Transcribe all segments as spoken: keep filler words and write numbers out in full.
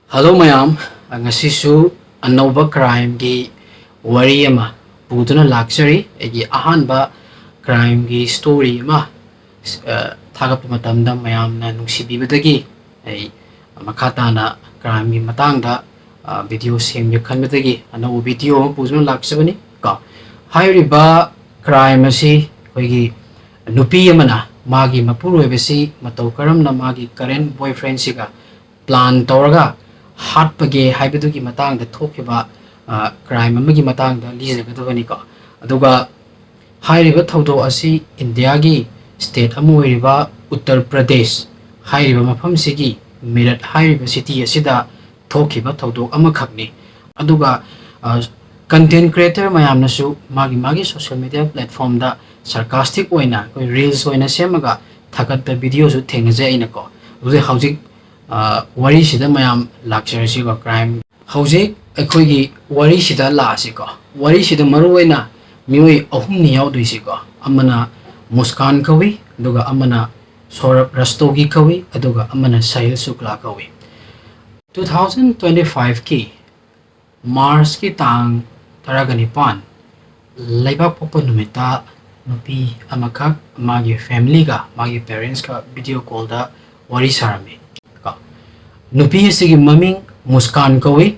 Hello ꯃꯌꯥꯝ, ꯉꯁꯤꯁꯨ ꯑꯅꯧꯕ ꯀ꯭ꯔꯥꯏꯝꯒꯤ ꯋꯥꯔꯤ ꯑꯃ ꯄꯨꯗꯨꯅ ꯂꯥꯛꯆꯔꯤ꯫ ꯑꯩꯒꯤ ꯑꯍꯥꯟꯕ ꯀ꯭ꯔꯥꯏꯝꯒꯤ ꯁ꯭ꯇꯣꯔꯤ ꯑꯃ, ꯑ, ꯊꯥꯒꯠꯄ ꯃꯇꯝꯗ ꯃꯌꯥꯝꯅ ꯅꯨꯡꯁꯤꯕꯤꯕꯗꯒꯤ ꯑꯩ ꯃꯈꯥ ꯇꯥꯅ ꯀ꯭ꯔꯥꯏꯝꯒꯤ ꯃꯇꯥꯡꯗ, ꯑ, ꯚꯤꯗꯤꯑꯣ ꯁꯦꯝꯒꯦ ꯈꯟꯕꯗꯒꯤ ꯑꯅꯧꯕ ꯚꯤꯗꯤꯑꯣ ꯑꯃ ꯄꯨꯗꯨꯅ ꯂꯥꯛꯆꯕꯅꯤ ꯀꯣ꯫ ꯍꯥꯏꯔꯤꯕ ꯀ꯭ꯔꯥꯏꯝ ꯑꯁꯤ ꯑꯩꯈꯣꯏꯒꯤ ꯅꯨꯄꯤ ꯑꯃꯅ ꯃꯥꯒꯤ ꯃꯄꯨꯔꯣꯏꯕꯁꯤ ꯃꯇꯧ ꯀꯔꯝꯅ ꯃꯥꯒꯤ ꯀꯔꯦꯟ ꯕꯣꯏꯐ꯭ꯔꯦꯟꯁꯤꯒ ꯄ꯭ꯂꯥꯟ ꯇꯧꯔꯒ ꯍꯥꯠꯄꯒꯦ ꯍꯥꯏꯕꯗꯨꯒꯤ ꯃꯇꯥꯡꯗ ꯊꯣꯛꯈꯤꯕ, ꯑ, ꯀ꯭ꯔꯥꯏꯝ ꯑꯃꯒꯤ ꯃꯇꯥꯡꯗ ꯂꯤꯖꯒꯗꯕꯅꯤꯀꯣ꯫ ꯑꯗꯨꯒ ꯍꯥꯏꯔꯤꯕ ꯊꯧꯗꯣꯛ ꯑꯁꯤ ꯏꯟꯗꯤꯌꯥꯒꯤ ꯁ꯭ꯇꯦꯠ ꯑꯃ ꯑꯣꯏꯔꯤꯕ ꯎꯠꯇꯔ ꯄ꯭ꯔꯗꯦꯁ ꯍꯥꯏꯔꯤꯕ ꯃꯐꯝꯁꯤꯒꯤ ꯃꯤꯔꯠ ꯍꯥꯏꯔꯤꯕ ꯁꯤꯇꯤ ꯑꯁꯤꯗ ꯊꯣꯛꯈꯤꯕ ꯊꯧꯗꯣꯛ ꯑꯃꯈꯛꯅꯤ꯫ ꯑꯗꯨꯒ, ꯑ, ꯀꯟꯇꯦꯟ ꯀ꯭ꯔꯤꯌꯦꯇꯔ ꯃꯌꯥꯝꯅꯁꯨ ꯃꯥꯒꯤ ꯃꯥꯒꯤ ꯁꯣꯁꯤꯌꯦꯜ ꯃꯦꯗꯤꯌꯥ ꯄ꯭ꯂꯦꯠꯐꯣꯔꯝꯗ ꯁꯥꯔꯀꯥꯁꯇꯤꯛ ꯑꯣꯏꯅ ꯑꯩꯈꯣꯏ ꯔꯤꯜꯁ ꯑꯣꯏꯅ ꯁꯦꯝꯃꯒ ꯊꯥꯒꯠꯄ ꯚꯤꯗꯤꯑꯣꯁꯨ ꯊꯦꯡꯅꯖꯩ ꯑꯩꯅꯀꯣ꯫ ꯑꯗꯨꯗꯤ ꯍꯧꯖꯤꯛ, ꯑ, ꯋꯥꯔꯤꯁꯤꯗ ꯃꯌꯥꯝ ꯂꯥꯛꯆꯔꯁꯤꯀꯣ, ꯀ꯭ꯔꯥꯏꯝ꯫ ꯍꯧꯖꯤꯛ ꯑꯩꯈꯣꯏꯒꯤ ꯋꯥꯔꯤꯁꯤꯗ ꯂꯥꯛꯑꯁꯤꯀꯣ꯫ ꯋꯥꯔꯤꯁꯤꯗ ꯃꯔꯨꯑꯣꯏꯅ ꯃꯤꯑꯣꯏ ꯑꯍꯨꯝꯅꯤ ꯌꯥꯎꯗꯣꯏꯁꯤꯀꯣ꯫ ꯑꯃꯅ ꯃꯨꯁꯀꯥꯟ ꯀꯧꯏ, ꯑꯗꯨꯒ ꯑꯃꯅ ꯁꯧꯔꯚ ꯔꯁꯇꯣꯒꯤ ꯀꯧꯏ, ꯑꯗꯨꯒ ꯑꯃꯅ ꯁꯥꯍꯤꯜ ꯁꯨꯛꯂꯥ ꯀꯧꯏ꯫ ꯇꯨ ꯊꯥꯎꯖꯟ ꯇ꯭ꯋꯦꯟꯇꯤ ꯐꯥꯏꯚꯀꯤ ꯃꯥꯔꯆꯀꯤ ꯇꯥꯡ ꯇꯔꯥꯒ ꯅꯤꯄꯥꯟ, ꯂꯩꯕꯥꯛ ꯄꯣꯛꯄ ꯅꯨꯃꯤꯠꯇ ꯅꯨꯄꯤ ꯑꯃꯈꯛ ꯃꯥꯒꯤ ꯐꯦꯃꯤꯂꯤꯒ, ꯃꯥꯒꯤ ꯄꯦꯔꯦꯟꯁꯀ ꯚꯤꯗꯤꯑꯣ ꯀꯣꯜꯗ ꯋꯥꯔꯤ ꯁꯥꯔꯝꯃꯤ꯫ ꯀꯣ, ꯅꯨꯄꯤ ꯑꯁꯤꯒꯤ ꯃꯃꯤꯡ ꯃꯨꯁꯀꯥꯟ ꯀꯧꯏ꯫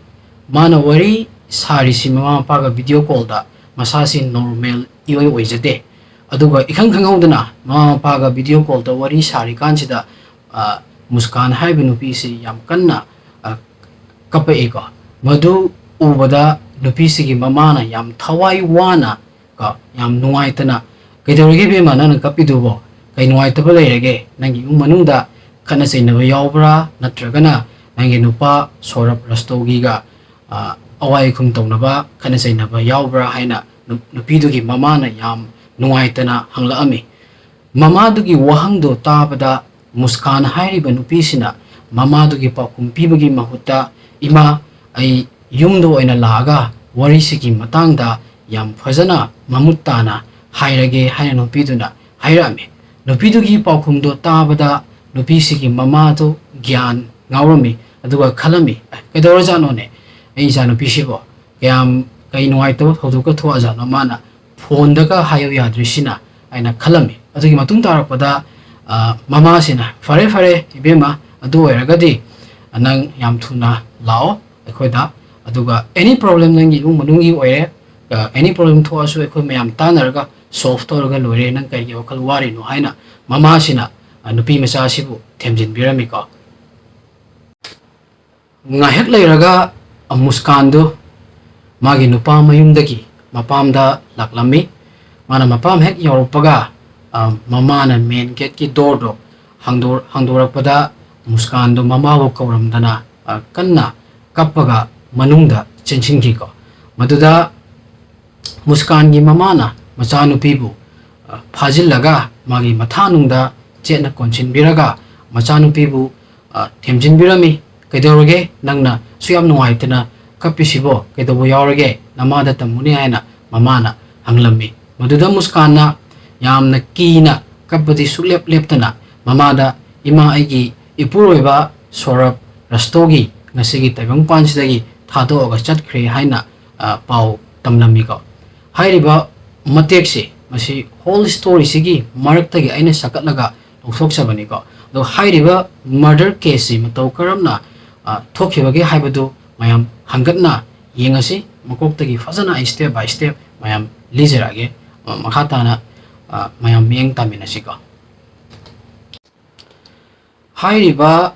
ꯃꯥꯅ ꯋꯥꯔꯤ ꯁꯥꯔꯤꯁꯤ ꯃꯃꯥ ꯃꯄꯥꯒ ꯚꯤꯗꯤꯑꯣ ꯀꯣꯜꯗ ꯃꯁꯥꯁꯤ ꯅꯣꯔꯃꯦꯜ ꯏꯑꯣꯏ ꯑꯣꯏꯖꯗꯦ꯫ ꯑꯗꯨꯒ ꯏꯈꯪ ꯈꯪꯍꯧꯗꯅ ꯃꯃꯥ ꯃꯄꯥꯒ ꯚꯤꯗꯤꯑꯣ ꯀꯣꯜꯗ ꯋꯥꯔꯤ ꯁꯥꯔꯤꯀꯥꯟꯁꯤꯗ, ꯑ, ꯃꯨꯁꯀꯥꯟ ꯍꯥꯏꯔꯤꯕ ꯅꯨꯄꯤꯁꯤ ꯌꯥꯝ ꯀꯟꯅ, ꯑ, ꯀꯞꯄꯛꯏꯀꯣ꯫ ꯃꯗꯨ ꯎꯕꯗ ꯅꯨꯄꯤꯁꯤꯒꯤ ꯃꯃꯥꯅ ꯌꯥꯝ ꯊꯋꯥꯏ ꯋꯥꯅ ꯀꯣ, ꯌꯥꯝ ꯅꯨꯡꯉꯥꯏꯇꯅ, "ꯀꯩꯗꯧꯔꯒꯦ ꯏꯕꯦꯝꯃ, ꯅꯪꯅ ꯀꯞꯄꯤꯗꯨꯕꯣ? ꯀꯩ ꯅꯨꯡꯉꯥꯏꯇꯕ ꯂꯩꯔꯒꯦ? ꯅꯪꯒꯤ ꯏꯃꯨꯡ ꯃꯅꯨꯡꯗ ꯈꯠꯅ ꯆꯩꯅꯕ ꯌꯥꯎꯕ꯭ꯔꯥ? ꯅꯠꯇ꯭ꯔꯒꯅ ꯅꯪꯒꯤ ꯅꯨꯄꯥ ꯁꯧꯔꯚ ꯔꯁꯇꯣꯒꯤꯒ, ꯑ, ꯑꯋꯥꯏ ꯑꯈꯨꯝ ꯇꯧꯅꯕ, ꯈꯠꯅ ꯆꯩꯅꯕ ꯌꯥꯎꯕ꯭ꯔꯥ?" ꯍꯥꯏꯅ ꯅꯨ-, ꯅꯨꯄꯤꯗꯨꯒꯤ ꯃꯃꯥꯅ ꯌꯥꯝ ꯅꯨꯡꯉꯥꯏꯇꯅ ꯍꯪꯂꯛꯑꯝꯃꯤ꯫ ꯃꯃꯥꯗꯨꯒꯤ ꯋꯥꯍꯪꯗꯣ ꯇꯥꯕꯗ ꯃꯨꯁꯀꯥꯟ ꯍꯥꯏꯔꯤꯕ ꯅꯨꯄꯤꯁꯤꯅ ꯃꯃꯥꯗꯨꯒꯤ ꯄꯥꯎꯈꯨꯝ ꯄꯤꯕꯒꯤ ꯃꯍꯨꯠꯇ, "ꯏꯃꯥ, ꯑꯩ ꯌꯨꯝꯗ ꯑꯣꯏꯅ ꯂꯥꯛꯑꯒ ꯋꯥꯔꯤꯁꯤꯒꯤ ꯃꯇꯥꯡꯗ ꯌꯥꯝ ꯐꯖꯅ ꯃꯃꯨꯠ ꯇꯥꯅ ꯍꯥꯏꯔꯒꯦ" ꯍꯥꯏꯅ ꯅꯨꯄꯤꯗꯨꯅ ꯍꯥꯏꯔꯛꯑꯝꯃꯤ꯫ ꯅꯨꯄꯤꯗꯨꯒꯤ ꯄꯥꯎꯈꯨꯝꯗꯣ ꯇꯥꯕꯗ ꯅꯨꯄꯤꯁꯤꯒꯤ ꯃꯃꯥꯗꯨ ꯒ꯭ꯌꯥꯟ ꯉꯥꯎꯔꯝꯃꯤ꯫ ꯑꯗꯨꯒ ꯈꯜꯂꯝꯃꯤ, "ꯑꯦ, ꯀꯩꯗꯧꯔꯖꯥꯠꯅꯣꯅꯦ? ꯑꯩ ꯏꯆꯥꯅꯨꯄꯤꯁꯤꯕꯣ ꯀꯌꯥꯝ, ꯀꯩ ꯅꯨꯡꯉꯥꯏꯇꯕ ꯊꯧꯗꯣꯛꯀ ꯊꯣꯛꯑꯖꯥꯠꯅꯣ? ꯃꯥꯅ ꯐꯣꯟꯗꯒ ꯍꯥꯏꯌꯨ ꯌꯥꯗ꯭ꯔꯤꯁꯤꯅ?" ꯍꯥꯏꯅ ꯈꯜꯂꯝꯃꯤ꯫ ꯑꯗꯨꯒꯤ ꯃꯇꯨꯡ ꯇꯥꯔꯛꯄꯗ, ꯑ, ꯃꯃꯥꯁꯤꯅ, "ꯐꯔꯦ, ꯐꯔꯦ, ꯏꯕꯦꯝꯃ, ꯑꯗꯨ ꯑꯣꯏꯔꯒꯗꯤ ꯅꯪ ꯌꯥꯝ ꯊꯨꯅ ꯂꯥꯛꯑꯣ ꯑꯩꯈꯣꯏꯗ, ꯑꯗꯨꯒ any problem ꯅꯪꯒꯤ ꯏꯃꯨꯡ ꯃꯅꯨꯡꯒꯤ ꯑꯣꯏꯔꯦ, ꯑ, any problem ꯊꯣꯛꯑꯁꯨ ꯑꯩꯈꯣꯏ ꯃꯌꯥꯝ ꯇꯥꯟꯅꯔꯒ solve ꯇꯧꯔꯒ ꯂꯣꯏꯔꯦ, ꯅꯪ ꯀꯔꯤꯒꯤ ꯋꯥꯈꯜ ꯋꯥꯔꯤꯅꯣ?" ꯍꯥꯏꯅ ꯃꯃꯥꯁꯤꯅ, ꯑ, ꯅꯨꯄꯤ ꯃꯆꯥ ꯑꯁꯤꯕꯨ ꯊꯦꯝꯖꯤꯟꯕꯤꯔꯝꯃꯤꯀꯣ꯫ ꯉꯥꯏꯍꯥꯛ ꯂꯩꯔꯒ ꯃꯨꯁꯀꯥꯟꯗꯨ ꯃꯥꯒꯤ ꯅꯨꯄꯥ ꯃꯌꯨꯝꯗꯒꯤ ꯃꯄꯥꯝꯗ ꯂꯥꯛꯂꯝꯃꯤ꯫ ꯃꯥꯅ ꯃꯄꯥꯝ ꯍꯦꯛ ꯌꯧꯔꯛꯄꯒ, ꯑ, ꯃꯃꯥꯅ main gateꯀꯤ doorꯗꯣ ꯍꯥꯡꯗꯣꯔ-, ꯍꯥꯡꯗꯣꯔꯛꯄꯗ ꯃꯨꯁꯀꯥꯟꯗꯣ ꯃꯃꯥꯕꯨ ꯀꯧꯔꯝꯗꯅ, ꯑ, ꯀꯟꯅ ꯀꯞꯄꯒ ꯃꯅꯨꯡꯗ ꯆꯦꯟꯁꯤꯟꯈꯤꯀꯣ꯫ ꯃꯗꯨꯗ ꯃꯨꯁꯀꯥꯟꯒꯤ ꯃꯃꯥꯅ ꯃꯆꯥꯅꯨꯄꯤꯕꯨ, ꯑ, ꯐꯥꯖꯤꯜꯂꯒ ꯃꯥꯒꯤ ꯃꯊꯥꯅꯨꯡꯗ ꯆꯦꯠꯅ ꯀꯣꯟꯁꯤꯟꯕꯤꯔꯒ ꯃꯆꯥꯅꯨꯄꯤꯕꯨ, ꯑ, ꯊꯦꯝꯖꯤꯟꯕꯤꯔꯝꯃꯤ꯫ "ꯀꯩꯗꯧꯔꯒꯦ? ꯅꯪꯅ ꯁꯨꯛ ꯌꯥꯝ ꯅꯨꯡꯉꯥꯏꯇꯅ ꯀꯞꯄꯤꯁꯤꯕꯣ? ꯀꯩꯗꯧꯕ ꯌꯥꯎꯔꯒꯦ? ꯅꯃꯥꯗ ꯇꯝꯃꯨꯅꯦ" ꯍꯥꯏꯅ ꯃꯃꯥꯅ ꯍꯪꯂꯝꯃꯤ꯫ ꯃꯗꯨꯗ ꯃꯨꯁꯀꯥꯟꯅ ꯌꯥꯝꯅ ꯀꯤꯅ ꯀꯞꯄꯗꯤ ꯁꯨꯛꯂꯦꯞ ꯂꯦꯞꯇꯅ ꯃꯃꯥꯗ, "ꯏꯃꯥ, ꯑꯩꯒꯤ ꯏꯄꯨꯔꯣꯏꯕ ꯁꯣꯔꯕ ꯔꯁꯇꯣꯒꯤ ꯉꯁꯤꯒꯤ ꯇꯥꯏꯕꯪꯄꯥꯟꯁꯤꯗꯒꯤ ꯊꯥꯗꯣꯛꯑꯒ ꯆꯠꯈ꯭ꯔꯦ" ꯍꯥꯏꯅ, ꯑ, ꯄꯥꯎ ꯇꯝꯂꯝꯃꯤꯀꯣ꯫ ꯍꯥꯏꯔꯤꯕ ꯃꯇꯦꯛꯁꯤ, ꯃꯁꯤ whole storyꯁꯤꯒꯤ ꯃꯔꯛꯇꯒꯤ ꯑꯩꯅ ꯁꯛꯀꯠꯂꯒ ꯂꯧꯊꯣꯛꯆꯕꯅꯤꯀꯣ꯫ ꯑꯗꯣ ꯍꯥꯏꯔꯤꯕ murder caseꯁꯤ ꯃꯇꯧ ꯀꯔꯝꯅ, ꯑ, ꯊꯣꯛꯈꯤꯕꯒꯦ ꯍꯥꯏꯕꯗꯨ ꯃꯌꯥꯝ ꯍꯪꯒꯠꯅ ꯌꯦꯡꯉꯁꯤ꯫ ꯃꯀꯣꯛꯇꯒꯤ ꯐꯖꯅ ꯑꯩ step by step ꯃꯌꯥꯝ ꯂꯤꯖꯔꯛꯑꯒꯦ꯫ ꯑ, ꯃꯈꯥ ꯇꯥꯅ, ꯑ, ꯃꯌꯥꯝ ꯃꯤꯠꯌꯦꯡ ꯇꯥꯃꯤꯟꯅꯁꯤꯀꯣ꯫ ꯍꯥꯏꯔꯤꯕ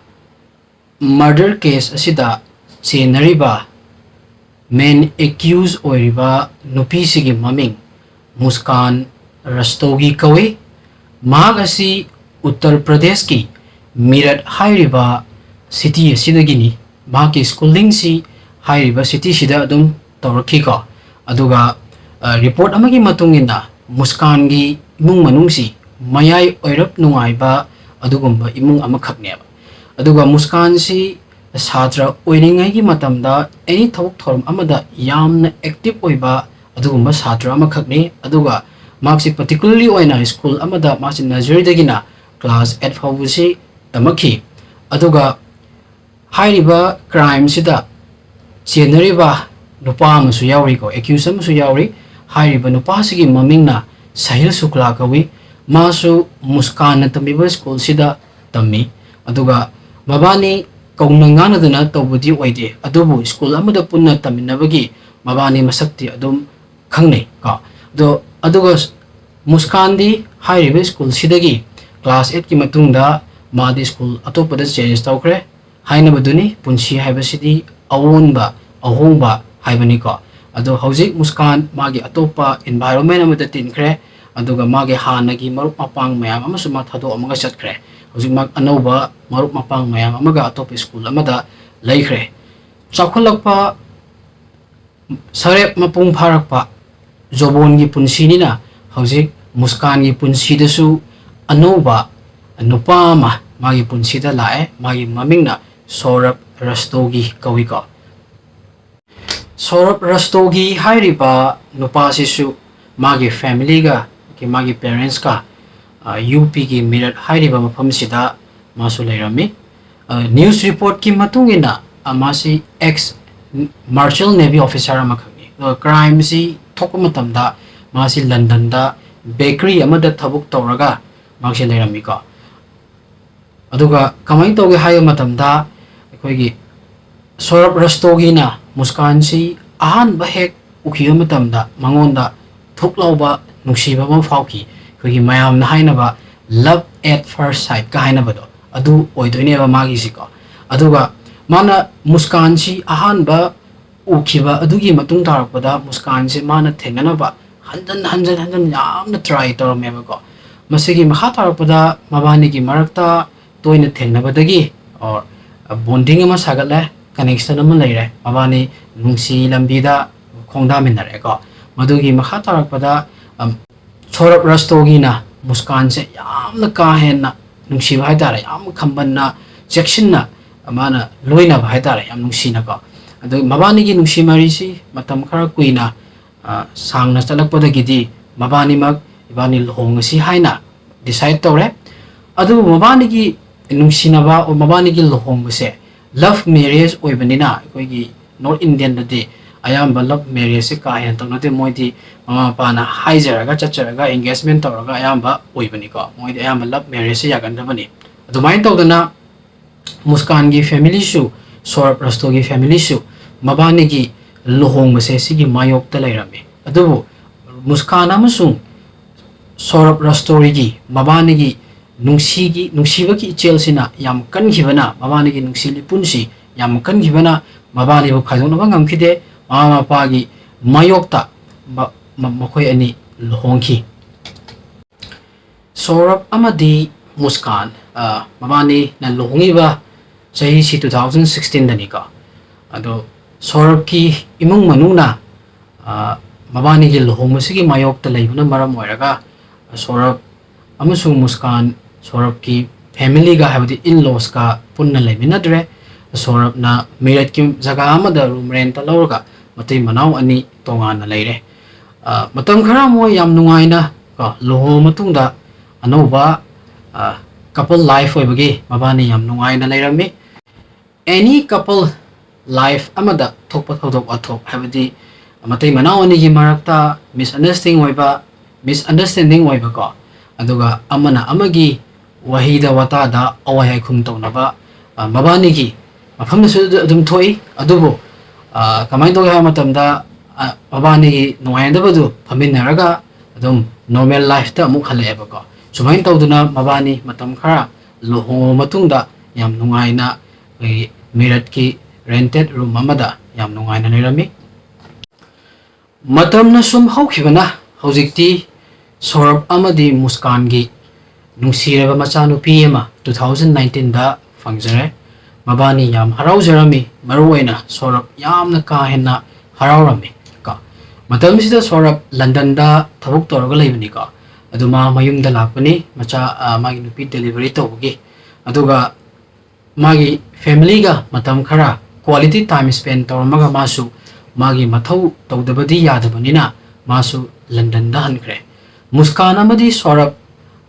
murder case ꯑꯁꯤꯗ ꯆꯦꯟꯅꯔꯤꯕ main accused ꯑꯣꯏꯔꯤꯕ ꯅꯨꯄꯤꯁꯤꯒꯤ ꯃꯃꯤꯡ ꯃꯨꯁꯀꯥꯟ ꯔꯁꯇꯣꯒꯤ ꯀꯧꯏ꯫ ꯃꯍꯥꯛ ꯑꯁꯤ ꯎꯠꯇꯔ ꯄ꯭ꯔꯗꯦꯁꯀꯤ ꯃꯤꯔꯠ ꯍꯥꯏꯔꯤꯕ city ꯑꯁꯤꯗꯒꯤꯅꯤ꯫ ꯃꯍꯥꯛꯀꯤ schoolingꯁꯤ ꯍꯥꯏꯔꯤꯕ cityꯁꯤꯗ ꯑꯗꯨꯝ ꯇꯧꯔꯛꯈꯤꯀꯣ꯫ ꯑꯗꯨꯒ, ꯑ, report ꯑꯃꯒꯤ ꯃꯇꯨꯡ ꯏꯟꯅ ꯃꯨꯁꯀꯥꯟꯒꯤ ꯏꯃꯨꯡ ꯃꯅꯨꯡꯁꯤ ꯃꯌꯥꯏ ꯑꯣꯏꯔꯞ ꯅꯨꯡꯉꯥꯏꯕ ꯑꯗꯨꯒꯨꯝꯕ ꯏꯃꯨꯡ ꯑꯃꯈꯛꯅꯦꯕ꯫ ꯑꯗꯨꯒ ꯃꯨꯁꯀꯥꯟꯁꯤ ꯁꯥꯇ꯭ꯔ ꯑꯣꯏꯔꯤꯉꯩꯒꯤ ꯃꯇꯝꯗ any ꯊꯕꯛ ꯊꯧꯔꯝ ꯑꯃꯗ ꯌꯥꯝꯅ active ꯑꯣꯏꯕ ꯑꯗꯨꯒꯨꯝꯕ ꯁꯥꯇ꯭ꯔ ꯑꯃꯈꯛꯅꯤ꯫ ꯑꯗꯨꯒ ꯃꯍꯥꯛꯁꯤ particularly ꯑꯣꯏꯅ school ꯑꯃꯗ ꯃꯥꯁꯤ nurseryꯗꯒꯤꯅ class eight ꯐꯥꯎꯕꯁꯤ ꯇꯝꯃꯛꯈꯤ꯫ ꯑꯗꯨꯒ ꯍꯥꯏꯔꯤꯕ ꯀ꯭ꯔꯥꯏꯝꯁꯤꯗ ꯆꯦꯟꯅꯔꯤꯕ ꯅꯨꯄꯥ ꯑꯃꯁꯨ ꯌꯥꯎꯔꯤꯀꯣ, ꯑꯦꯀ꯭ꯌꯨꯁ ꯑꯃꯁꯨ ꯌꯥꯎꯔꯤ꯫ ꯍꯥꯏꯔꯤꯕ ꯅꯨꯄꯥꯁꯤꯒꯤ ꯃꯃꯤꯡꯅ ꯁꯥꯍꯤꯜ ꯁꯨꯀ꯭ꯂꯥ ꯀꯧꯏ꯫ ꯃꯥꯁꯨ ꯃꯨꯁꯀꯥꯟꯅ ꯇꯝꯕꯤꯕ ꯁ꯭ꯀꯨꯜꯁꯤꯗ ꯇꯝꯃꯤ꯫ ꯑꯗꯨꯒ ꯃꯕꯥꯅꯤ ꯀꯧꯅ ꯉꯥꯡꯅꯗꯅ ꯇꯧꯕꯗꯤ ꯑꯣꯏꯗꯦ, ꯑꯗꯨꯕꯨ ꯁ꯭ꯀꯨꯜ ꯑꯃꯗ ꯄꯨꯟꯅ ꯇꯝꯃꯤꯟꯅꯕꯒꯤ ꯃꯕꯥꯅꯤ ꯃꯁꯛꯇꯤ ꯑꯗꯨꯝ ꯈꯪꯅꯩ ꯀꯣ꯫ ꯑꯗꯣ, ꯑꯗꯨꯒ ꯃꯨꯁꯀꯥꯟꯗꯤ ꯍꯥꯏꯔꯤꯕ ꯁ꯭ꯀꯨꯜꯁꯤꯗꯒꯤ ꯀ꯭ꯂꯥꯁ ꯑꯩꯠꯀꯤ ꯃꯇꯨꯡꯗ ꯃꯥꯗꯤ ꯁ꯭ꯀꯨꯜ ꯑꯇꯣꯞꯄꯗ ꯆꯦꯟꯖ ꯇꯧꯈ꯭ꯔꯦ꯫ ꯍꯥꯏꯅꯕꯗꯨꯅꯤ, ꯄꯨꯟꯁꯤ ꯍꯥꯏꯕꯁꯤꯗꯤ ꯑꯑꯣꯟꯕ, ꯑꯍꯣꯡꯕ ꯍꯥꯏꯕꯅꯤꯀꯣ꯫ ꯑꯗꯣ ꯍꯧꯖꯤꯛ ꯃꯨꯁꯀꯥꯟ ꯃꯥꯒꯤ ꯑꯇꯣꯞꯄ ꯏꯟꯚꯥꯏꯔꯣꯟꯃꯦꯟ ꯑꯃꯗ ꯇꯤꯟꯈ꯭ꯔꯦ, ꯑꯗꯨꯒ ꯃꯥꯒꯤ ꯍꯥꯟꯅꯒꯤ ꯃꯔꯨꯞ ꯃꯄꯥꯡ ꯃꯌꯥꯝ ꯑꯃꯁꯨ ꯃꯥ ꯊꯥꯗꯣꯛꯑꯝꯃꯒ ꯆꯠꯈ꯭ꯔꯦ꯫ ꯍꯧꯖꯤꯛ ꯃꯥ ꯑꯅꯧꯕ ꯃꯔꯨꯞ ꯃꯄꯥꯡ ꯃꯌꯥꯝ ꯑꯃꯒ ꯑꯇꯣꯞꯄ ꯁ꯭ꯀꯨꯜ ꯑꯃꯗ ꯂꯩꯈ꯭ꯔꯦ꯫ ꯆꯥꯎꯈꯠꯂꯛꯄ ꯁꯔꯦꯞ ꯃꯄꯨꯡ ꯐꯥꯔꯛꯄ ꯖꯣꯕꯣꯟꯒꯤ ꯄꯨꯟꯁꯤꯅꯤꯅ ꯍꯧꯖꯤꯛ ꯃꯨꯁꯀꯥꯟꯒꯤ ꯄꯨꯟꯁꯤꯗꯁꯨ ꯑꯅꯧꯕ ꯅꯨꯄꯥ ꯑꯃ ꯃꯥꯒꯤ ꯄꯨꯟꯁꯤꯗ ꯂꯥꯛꯑꯦ꯫ ꯃꯥꯒꯤ ꯃꯃꯤꯡꯅ ꯁꯧꯔꯕ ꯔꯁꯇꯣꯒꯤ ꯀꯧꯏꯀꯣ꯫ ꯁꯧꯔꯕ ꯔꯁꯇꯣꯒꯤ ꯍꯥꯏꯔꯤꯕ ꯅꯨꯄꯥꯁꯤꯁꯨ ꯃꯥꯒꯤ ꯐꯦꯃꯤꯂꯤꯒ, ꯃꯥꯒꯤ ꯄꯦꯔꯦꯟꯁꯀ, ꯑ, ꯌꯨ ꯄꯤꯒꯤ ꯃꯤꯔꯠ ꯍꯥꯏꯔꯤꯕ ꯃꯐꯝꯁꯤꯗ ꯃꯥꯁꯨ ꯂꯩꯔꯝꯃꯤ꯫ ꯑ, ꯅ꯭ꯌꯨꯁ ꯔꯤꯄꯣꯔꯠꯀꯤ ꯃꯇꯨꯡ ꯏꯟꯅ, ꯑ, ꯃꯥꯁꯤ ꯑꯦꯛꯁ ꯃꯥꯔꯁꯦꯜ ꯅꯦꯚꯤ ꯑꯣꯐꯤꯁꯥꯔ ꯑꯃꯈꯛꯅꯤ꯫ ꯑꯗꯨꯒ ꯀ꯭ꯔꯥꯏꯝꯁꯤ ꯊꯣꯛꯄ ꯃꯇꯝꯗ ꯃꯥꯁꯤ ꯂꯟꯗꯟꯗ ꯕꯦꯀꯔꯤ ꯑꯃꯗ ꯊꯕꯛ ꯇꯧꯔꯒ ꯃꯍꯥꯛꯁꯦ ꯂꯩꯔꯝꯃꯤꯀꯣ꯫ ꯑꯗꯨꯒ ꯀꯃꯥꯏꯅ ꯇꯧꯒꯦ ꯍꯥꯏꯕ ꯃꯇꯝꯗ, ꯑꯩꯈꯣꯏꯒꯤ ꯁꯧꯔꯕ ꯔꯁꯇꯣꯒꯤꯅ ꯃꯨꯁꯀꯥꯟꯁꯤ ꯑꯍꯥꯟꯕ ꯍꯦꯛ ꯎꯈꯤꯕ ꯃꯇꯝꯗ ꯃꯉꯣꯟꯗ ꯊꯨꯛ ꯂꯥꯎꯕ ꯅꯨꯡꯁꯤꯕ ꯑꯃ ꯐꯥꯎꯈꯤ꯫ ꯑꯩꯈꯣꯏꯒꯤ ꯃꯌꯥꯝꯅ ꯍꯥꯏꯅꯕ love at first sightꯀ ꯍꯥꯏꯅꯕꯗꯣ, ꯑꯗꯨ ꯑꯣꯏꯗꯣꯏꯅꯦꯕ ꯃꯥꯒꯤꯁꯤꯀꯣ꯫ ꯑꯗꯨꯒ ꯃꯥꯅ ꯃꯨꯁꯀꯥꯟꯁꯤ ꯑꯍꯥꯟꯕ ꯎꯈꯤꯕ ꯑꯗꯨꯒꯤ ꯃꯇꯨꯡ ꯇꯥꯔꯛꯄꯗ ꯃꯨꯁꯀꯥꯟꯁꯦ ꯃꯥꯅ ꯊꯦꯡꯅꯅꯕ ꯍꯟꯖꯟ ꯍꯟꯖꯟ ꯍꯟꯖꯟ ꯌꯥꯝꯅ ꯇ꯭ꯔꯥꯏ ꯇꯧꯔꯝꯃꯦꯕꯀꯣ꯫ ꯃꯁꯤꯒꯤ ꯃꯈꯥ ꯇꯥꯔꯛꯄꯗ ꯃꯕꯥꯅꯤꯒꯤ ꯃꯔꯛꯇ ꯇꯣꯏꯅ ꯊꯦꯡꯅꯕꯗꯒꯤ, ꯑꯣꯔ, ꯕꯣꯟꯗꯤꯡ ꯑꯃ ꯁꯥꯒꯠꯂꯦ, ꯀꯅꯦꯛꯁꯟ ꯑꯃ ꯂꯩꯔꯦ, ꯃꯕꯥꯅꯤ ꯅꯨꯡꯁꯤ ꯂꯝꯕꯤꯗ ꯈꯣꯡꯗꯥꯃꯤꯟꯅꯔꯛꯑꯦꯀꯣ꯫ ꯃꯗꯨꯒꯤ ꯃꯈꯥ ꯇꯥꯔꯛꯄꯗ, ꯑꯝ, ꯁꯧꯔꯕ ꯔꯁꯇꯣꯒꯤꯅ ꯃꯨꯁꯀꯥꯟꯁꯦ ꯌꯥꯝꯅ ꯀꯥ ꯍꯦꯟꯅ ꯅꯨꯡꯁꯤꯕ ꯍꯥꯏꯇꯥꯔꯦ, ꯌꯥꯝ ꯈꯝꯕꯟꯅ, ꯆꯦꯛꯁꯤꯟꯅ ꯃꯥꯅ ꯂꯣꯏꯅꯕ ꯍꯥꯏꯇꯥꯔꯦ, ꯌꯥꯝ ꯅꯨꯡꯁꯤꯅꯀꯣ꯫ ꯑꯗꯨ ꯃꯕꯥꯅꯤꯒꯤ ꯅꯨꯡꯁꯤ ꯃꯔꯤꯁꯤ ꯃꯇꯝ ꯈꯔ ꯀꯨꯏꯅ, ꯑ, ꯁꯥꯡꯅ ꯆꯠꯂꯛꯄꯗꯒꯤꯗꯤ ꯃꯕꯥꯅꯤꯃꯛ ꯏꯕꯥꯅꯤ ꯂꯨꯍꯣꯡꯉꯁꯤ ꯍꯥꯏꯅ ꯗꯤꯁꯥꯏꯠ ꯇꯧꯔꯦ꯫ ꯑꯗꯨꯕꯨ ꯃꯕꯥꯅꯤꯒꯤ ꯅꯨꯡꯁꯤꯅꯕ, ꯃꯕꯥꯅꯤꯒꯤ ꯂꯨꯍꯣꯡꯕꯁꯦ ꯂꯚ ꯃꯦꯔꯦꯖ ꯑꯣꯏꯕꯅꯤꯅ ꯑꯩꯈꯣꯏꯒꯤ ꯅꯣꯔꯠ ꯏꯟꯗꯤꯌꯟꯗꯗꯤ ꯑꯌꯥꯝꯕ ꯂꯚ ꯃꯦꯔꯦꯖꯁꯦ ꯀꯥ ꯍꯦꯟꯅ ꯇꯧꯅꯗꯦ꯫ ꯃꯣꯏꯗꯤ ꯃꯃꯥ ꯃꯄꯥꯅ ꯍꯥꯏꯖꯔꯒ ꯆꯠꯆꯔꯒ ꯑꯦꯡꯒꯦꯖꯃꯦꯟ ꯇꯧꯔꯒ ꯑꯌꯥꯝꯕ ꯑꯣꯏꯕꯅꯤꯀꯣ꯫ ꯃꯣꯏꯗꯤ ꯑꯌꯥꯝꯕ ꯂꯚ ꯃꯦꯔꯦꯖꯁꯦ ꯌꯥꯒꯟꯗꯕꯅꯤ꯫ ꯑꯗꯨꯃꯥꯏꯅ ꯇꯧꯗꯅ ꯃꯨꯁꯀꯥꯟꯒꯤ ꯐꯦꯃꯤꯂꯤꯁꯨ, ꯁꯧꯔꯚ ꯔꯁꯇꯣꯒꯤ ꯐꯦꯃꯤꯂꯤꯁꯨ ꯃꯕꯥꯅꯤꯒꯤ ꯂꯨꯍꯣꯡꯕꯁꯦ ꯁꯤꯒꯤ ꯃꯥꯌꯣꯛꯇ ꯂꯩꯔꯝꯃꯤ꯫ ꯑꯗꯨꯕꯨ ꯃꯨꯁꯀꯥꯟ ꯑꯃꯁꯨꯡ ꯁꯧꯔꯚ ꯔꯁꯇꯣꯒꯤ ꯃꯕꯥꯅꯤꯒꯤ ꯅꯨꯡꯁꯤꯒꯤ, ꯅꯨꯡꯁꯤꯕꯒꯤ ꯏꯆꯦꯜꯁꯤꯅ ꯌꯥꯝ ꯀꯟꯈꯤꯕꯅ, ꯃꯕꯥꯅꯤꯒꯤ ꯅꯨꯡꯁꯤ ꯂꯤꯄꯨꯟꯁꯤ ꯌꯥꯝ ꯀꯟꯈꯤꯕꯅ ꯃꯕꯥꯅꯤꯕꯨ ꯈꯥꯏꯗꯣꯛꯅꯕ ꯉꯝꯈꯤꯗꯦ꯫ ꯃꯃꯥ ꯃꯄꯥꯒꯤ ꯃꯥꯌꯣꯛꯇ ꯃ-, ꯃ-, ꯃꯈꯣꯏ ꯑꯅꯤ ꯂꯨꯍꯣꯡꯈꯤ꯫ ꯁꯧꯔꯚ ꯑꯃꯗꯤ ꯃꯨꯁꯀꯥꯟ, ꯑ, ꯃꯕꯥꯅꯤꯅ ꯂꯨꯍꯣꯡꯉꯤꯕ ꯆꯍꯤꯁꯤ two thousand sixteen ꯗꯅꯤꯀꯣ꯫ ꯑꯗꯣ ꯁꯧꯔꯚꯀꯤ ꯏꯃꯨꯡ ꯃꯅꯨꯡꯅ, ꯑ, ꯃꯕꯥꯅꯤꯒꯤ ꯂꯨꯍꯣꯡꯕꯁꯤꯒꯤ ꯃꯥꯌꯣꯛꯇ ꯂꯩꯕꯅ ꯃꯔꯝ ꯑꯣꯏꯔꯒ ꯁꯧꯔꯚ ꯑꯃꯁꯨꯡ ꯃꯨꯁꯀꯥꯟ, ꯁꯧꯔꯚꯀꯤ ꯐꯦꯃꯤꯂꯤꯒ, ꯍꯥꯏꯕꯗꯤ in-laws ꯀ ꯄꯨꯟꯅ ꯂꯩꯃꯤꯟꯅꯗ꯭ꯔꯦ꯫ ꯁꯧꯔꯚꯅ ꯃꯤꯔꯠꯀꯤ ꯖꯒꯥ ꯑꯃꯗ ꯔꯨꯝ ꯔꯦꯟꯇ ꯂꯧꯔꯒ ꯃꯇꯩ ꯃꯅꯥꯎ ꯑꯅꯤ ꯇꯣꯉꯥꯟꯅ ꯂꯩꯔꯦ꯫ ꯑ, ꯃꯇꯝ ꯈꯔ ꯃꯣꯏ ꯌꯥꯝ ꯅꯨꯡꯉꯥꯏꯅ ꯀꯣ, ꯂꯨꯍꯣꯡꯉ ꯃꯇꯨꯡꯗ ꯑꯅꯧꯕ, ꯑ, couple life ꯑꯣꯏꯕꯒꯤ ꯃꯕꯥꯅꯤ ꯌꯥꯝ ꯅꯨꯡꯉꯥꯏꯅ ꯂꯩꯔꯝꯃꯤ꯫ Any couple life ꯑꯃꯗ ꯊꯣꯛꯄ ꯊꯧꯗꯣꯛ ꯋꯥꯊꯣꯛ, ꯍꯥꯏꯕꯗꯤ ꯃꯇꯩ ꯃꯅꯥꯎ ꯑꯅꯤꯒꯤ ꯃꯔꯛꯇ misunderstanding ꯑꯣꯏꯕ, misunderstanding ꯑꯣꯏꯕꯀꯣ, ꯑꯗꯨꯒ ꯑꯃꯅ ꯑꯃꯒꯤ ꯋꯥꯍꯩꯗ ꯋꯥꯇꯥꯗ ꯑꯋꯥꯏ ꯑꯈꯨꯝ ꯇꯧꯅꯕ, ꯑ, ꯃꯕꯥꯅꯤꯒꯤ ꯃꯐꯝꯗꯁꯨ ꯑꯗꯨ-, ꯑꯗꯨꯝ ꯊꯣꯛꯏ꯫ ꯑꯗꯨꯕꯨ, ꯑ, ꯀꯃꯥꯏꯅ ꯇꯧꯒꯦ ꯍꯥꯏꯕ ꯃꯇꯝꯗ, ꯑ, ꯃꯕꯥꯅꯤꯒꯤ ꯅꯨꯡꯉꯥꯏꯅꯗꯕꯗꯨ ꯐꯝꯃꯤꯟꯅꯔꯒ ꯑꯗꯨꯝ normal life ꯇ ꯑꯃꯨꯛ ꯍꯜꯂꯛꯑꯦꯕꯀꯣ꯫ ꯁꯨꯃꯥꯏꯅ ꯇꯧꯗꯅ ꯃꯕꯥꯅꯤ ꯃꯇꯝ ꯈꯔ ꯂꯨꯍꯣꯡꯉꯕ ꯃꯇꯨꯡꯗ ꯌꯥꯝ ꯅꯨꯡꯉꯥꯏꯅ ꯑꯩꯈꯣꯏꯒꯤ ꯃꯤꯔꯠꯀꯤ rented room ꯑꯃꯗ ꯌꯥꯝ ꯅꯨꯡꯉꯥꯏꯅ ꯂꯩꯔꯝꯃꯤ꯫ ꯃꯇꯝꯅ ꯁꯨꯝ ꯍꯧꯈꯤꯕꯅ ꯍꯧꯖꯤꯛꯇꯤ ꯁꯧꯔꯚ ꯑꯃꯗꯤ ꯃꯨꯁꯀꯥꯟꯒꯤ ꯅꯨꯡꯁꯤꯔꯕ ꯃꯆꯥꯅꯨꯄꯤ ꯑꯃ two thousand nineteen ꯗ ꯐꯪꯖꯔꯦ꯫ ꯃꯕꯥꯅꯤ ꯌꯥꯝ ꯍꯔꯥꯎꯖꯔꯝꯃꯤ, ꯃꯔꯨꯑꯣꯏꯅ ꯁꯧꯔꯚ ꯌꯥꯝꯅ ꯀꯥ ꯍꯦꯟꯅ ꯍꯔꯥꯎꯔꯝꯃꯤ ꯀꯣ꯫ ꯃꯇꯝꯁꯤꯗ ꯁꯧꯔꯚ ꯂꯟꯗꯟꯗ ꯊꯕꯛ ꯇꯧꯔꯒ ꯂꯩꯕꯅꯤꯀꯣ꯫ ꯑꯗꯨ ꯃꯥ ꯃꯌꯨꯝꯗ ꯂꯥꯛꯄꯅꯤ, ꯃꯆꯥ, ꯑ, ꯃꯥꯒꯤ ꯅꯨꯄꯤ delivery ꯇꯧꯕꯒꯤ꯫ ꯑꯗꯨꯒ ꯃꯥꯒꯤ family ꯒ ꯃꯇꯝ ꯈꯔ quality time spend ꯇꯧꯔꯝꯃꯒ ꯃꯥꯁꯨ ꯃꯥꯒꯤ ꯃꯊꯧ ꯇꯧꯗꯕꯗꯤ ꯌꯥꯗꯕꯅꯤꯅ ꯃꯥꯁꯨ ꯂꯟꯗꯟꯗ ꯍꯟꯈ꯭ꯔꯦ꯫ ꯃꯨꯁꯀꯥꯟ ꯑꯃꯗꯤ ꯁꯧꯔꯚ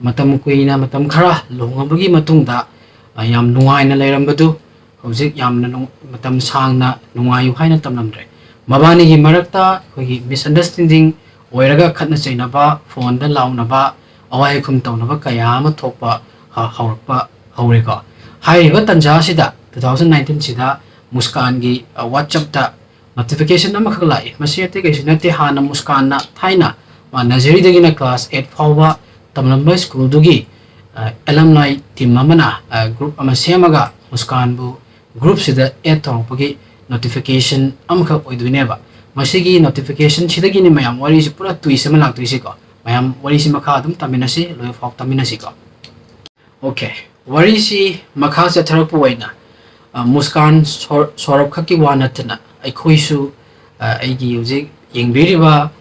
ꯃꯇꯝ ꯀꯨꯏꯅ, ꯃꯇꯝ ꯈꯔ ꯂꯨꯍꯣꯡꯉꯕꯒꯤ ꯃꯇꯨꯡꯗ, ꯑ, ꯌꯥꯝ ꯅꯨꯡꯉꯥꯏꯅ ꯂꯩꯔꯝꯕꯗꯨ ꯍꯧꯖꯤꯛ ꯌꯥꯝꯅ ꯅꯨꯡ-, ꯃꯇꯝ ꯁꯥꯡꯅ ꯅꯨꯡꯉꯥꯏꯌꯨ ꯍꯥꯏꯅ ꯇꯝꯂꯝꯗ꯭ꯔꯦ꯫ ꯃꯕꯥꯅꯤꯒꯤ ꯃꯔꯛꯇ ꯑꯩꯈꯣꯏꯒꯤ misunderstanding ꯑꯣꯏꯔꯒ ꯈꯠꯅ ꯆꯩꯅꯕ, phoneꯗ ꯂꯥꯎꯅꯕ, ꯑꯋꯥꯏ ꯑꯈꯨꯝ ꯇꯧꯅꯕ ꯀꯌꯥ ꯑꯃ ꯊꯣꯛꯄ ꯍ-, ꯍꯧꯔꯛꯄ ꯍꯧꯔꯦꯀꯣ꯫ ꯍꯥꯏꯔꯤꯕ ꯇꯥꯟꯖꯥ ꯑꯁꯤꯗ two thousand nineteen ꯁꯤꯗ ꯃꯨꯁꯀꯥꯟꯒꯤ, ꯑ, WhatsAppꯇ notification ꯑꯃꯈꯛ ꯂꯥꯛꯏ꯫ ꯃꯁꯤ ꯑꯇꯩ ꯀꯩꯁꯨ ꯅꯠꯇꯦ, ꯍꯥꯟꯅ ꯃꯨꯁꯀꯥꯟꯅ ꯊꯥꯏꯅ ꯃꯥ nurseryꯗꯒꯤꯅ class eight ꯐꯥꯎꯕ ꯇꯝꯂꯝꯕ schoolꯗꯨꯒꯤ, ꯑ, alumni team ꯑꯃꯅ, ꯑ, group ꯑꯃ ꯁꯦꯝꯃꯒ ꯃꯨꯁꯀꯥꯟꯕꯨ groupꯁꯤꯗ add ꯇꯧꯔꯛꯄꯒꯤ notification ꯑꯃꯈꯛ ꯑꯣꯏꯗꯣꯏꯅꯦꯕ꯫ ꯃꯁꯤꯒꯤ notificationꯁꯤꯗꯒꯤꯅꯤ ꯃꯌꯥꯝ ꯋꯥꯔꯤꯁꯤ ꯄꯨꯔꯥ twist ꯑꯃ ꯂꯥꯛꯇꯣꯏꯁꯤꯀꯣ꯫ ꯃꯌꯥꯝ ꯋꯥꯔꯤꯁꯤ ꯃꯈꯥ ꯑꯗꯨꯝ ꯇꯥꯃꯤꯟꯅꯁꯤ, ꯂꯣꯏꯐꯥꯎ ꯇꯥꯃꯤꯟꯅꯁꯤꯀꯣ꯫ OK, ꯋꯥꯔꯤꯁꯤ ꯃꯈꯥ ꯆꯠꯊꯔꯛꯄ ꯑꯣꯏꯅ, ꯑ, ꯃꯨꯁꯀꯥꯟ ꯁꯣꯔ-, ꯁꯣꯔꯞ ꯈꯛꯀꯤ ꯋꯥ ꯅꯠꯇꯅ ꯑꯩꯈꯣꯏꯁꯨ, ꯑ, ꯑꯩꯒꯤ ꯍꯧꯖꯤꯛ ꯌꯦꯡꯕꯤꯔꯤꯕ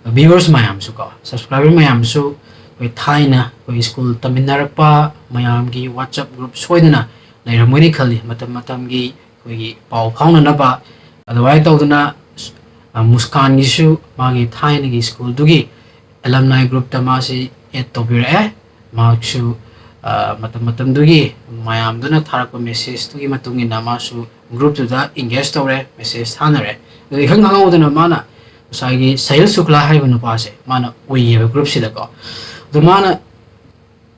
viewers ꯃꯌꯥꯝꯁꯨ ꯀꯣ, subscriber ꯃꯌꯥꯝꯁꯨ ꯑꯩꯈꯣꯏ ꯊꯥꯏꯅ ꯑꯩꯈꯣꯏ school ꯇꯝꯃꯤꯟꯅꯔꯛꯄ ꯃꯌꯥꯝꯒꯤ WhatsApp group ꯁꯣꯏꯗꯅ ꯂꯩꯔꯝꯒꯅꯤ ꯈꯜꯂꯤ꯫ ꯃꯇꯝ ꯃꯇꯝꯒꯤ ꯑꯩꯈꯣꯏꯒꯤ ꯄꯥꯎ ꯐꯥꯎꯅꯅꯕ ꯑꯗꯨꯃꯥꯏꯅ ꯇꯧꯗꯅ, ꯑ, ꯃꯨꯁꯀꯥꯟꯒꯤꯁꯨ ꯃꯥꯒꯤ ꯊꯥꯏꯅꯒꯤ schoolꯗꯨꯒꯤ alumni groupꯇ ꯃꯥꯁꯤ add ꯇꯧꯕꯤꯔꯛꯑꯦ꯫ ꯃꯍꯥꯛꯁꯨ, ꯑ, ꯃꯇꯝ ꯃꯇꯝꯗꯨꯒꯤ ꯃꯌꯥꯝꯗꯨꯅ ꯊꯥꯔꯛꯄ messageꯇꯨꯒꯤ ꯃꯇꯨꯡ ꯏꯟꯅ ꯃꯥꯁꯨ groupꯇꯨꯗ engage ꯇꯧꯔꯦ, message ꯊꯥꯅꯔꯦ꯫ ꯑꯗꯨ ꯏꯈꯪ ꯈꯪꯍꯧꯗꯅ ꯃꯥꯅ ꯉꯁꯥꯏꯒꯤ ꯁꯍꯤꯜ ꯁꯨꯛꯂꯥ ꯍꯥꯏꯔꯤꯕ ꯅꯨꯄꯥꯁꯦ ꯃꯥꯅ ꯎꯏꯌꯦꯕ groupꯁꯤꯗꯀꯣ꯫ ꯑꯗꯨ ꯃꯥꯅ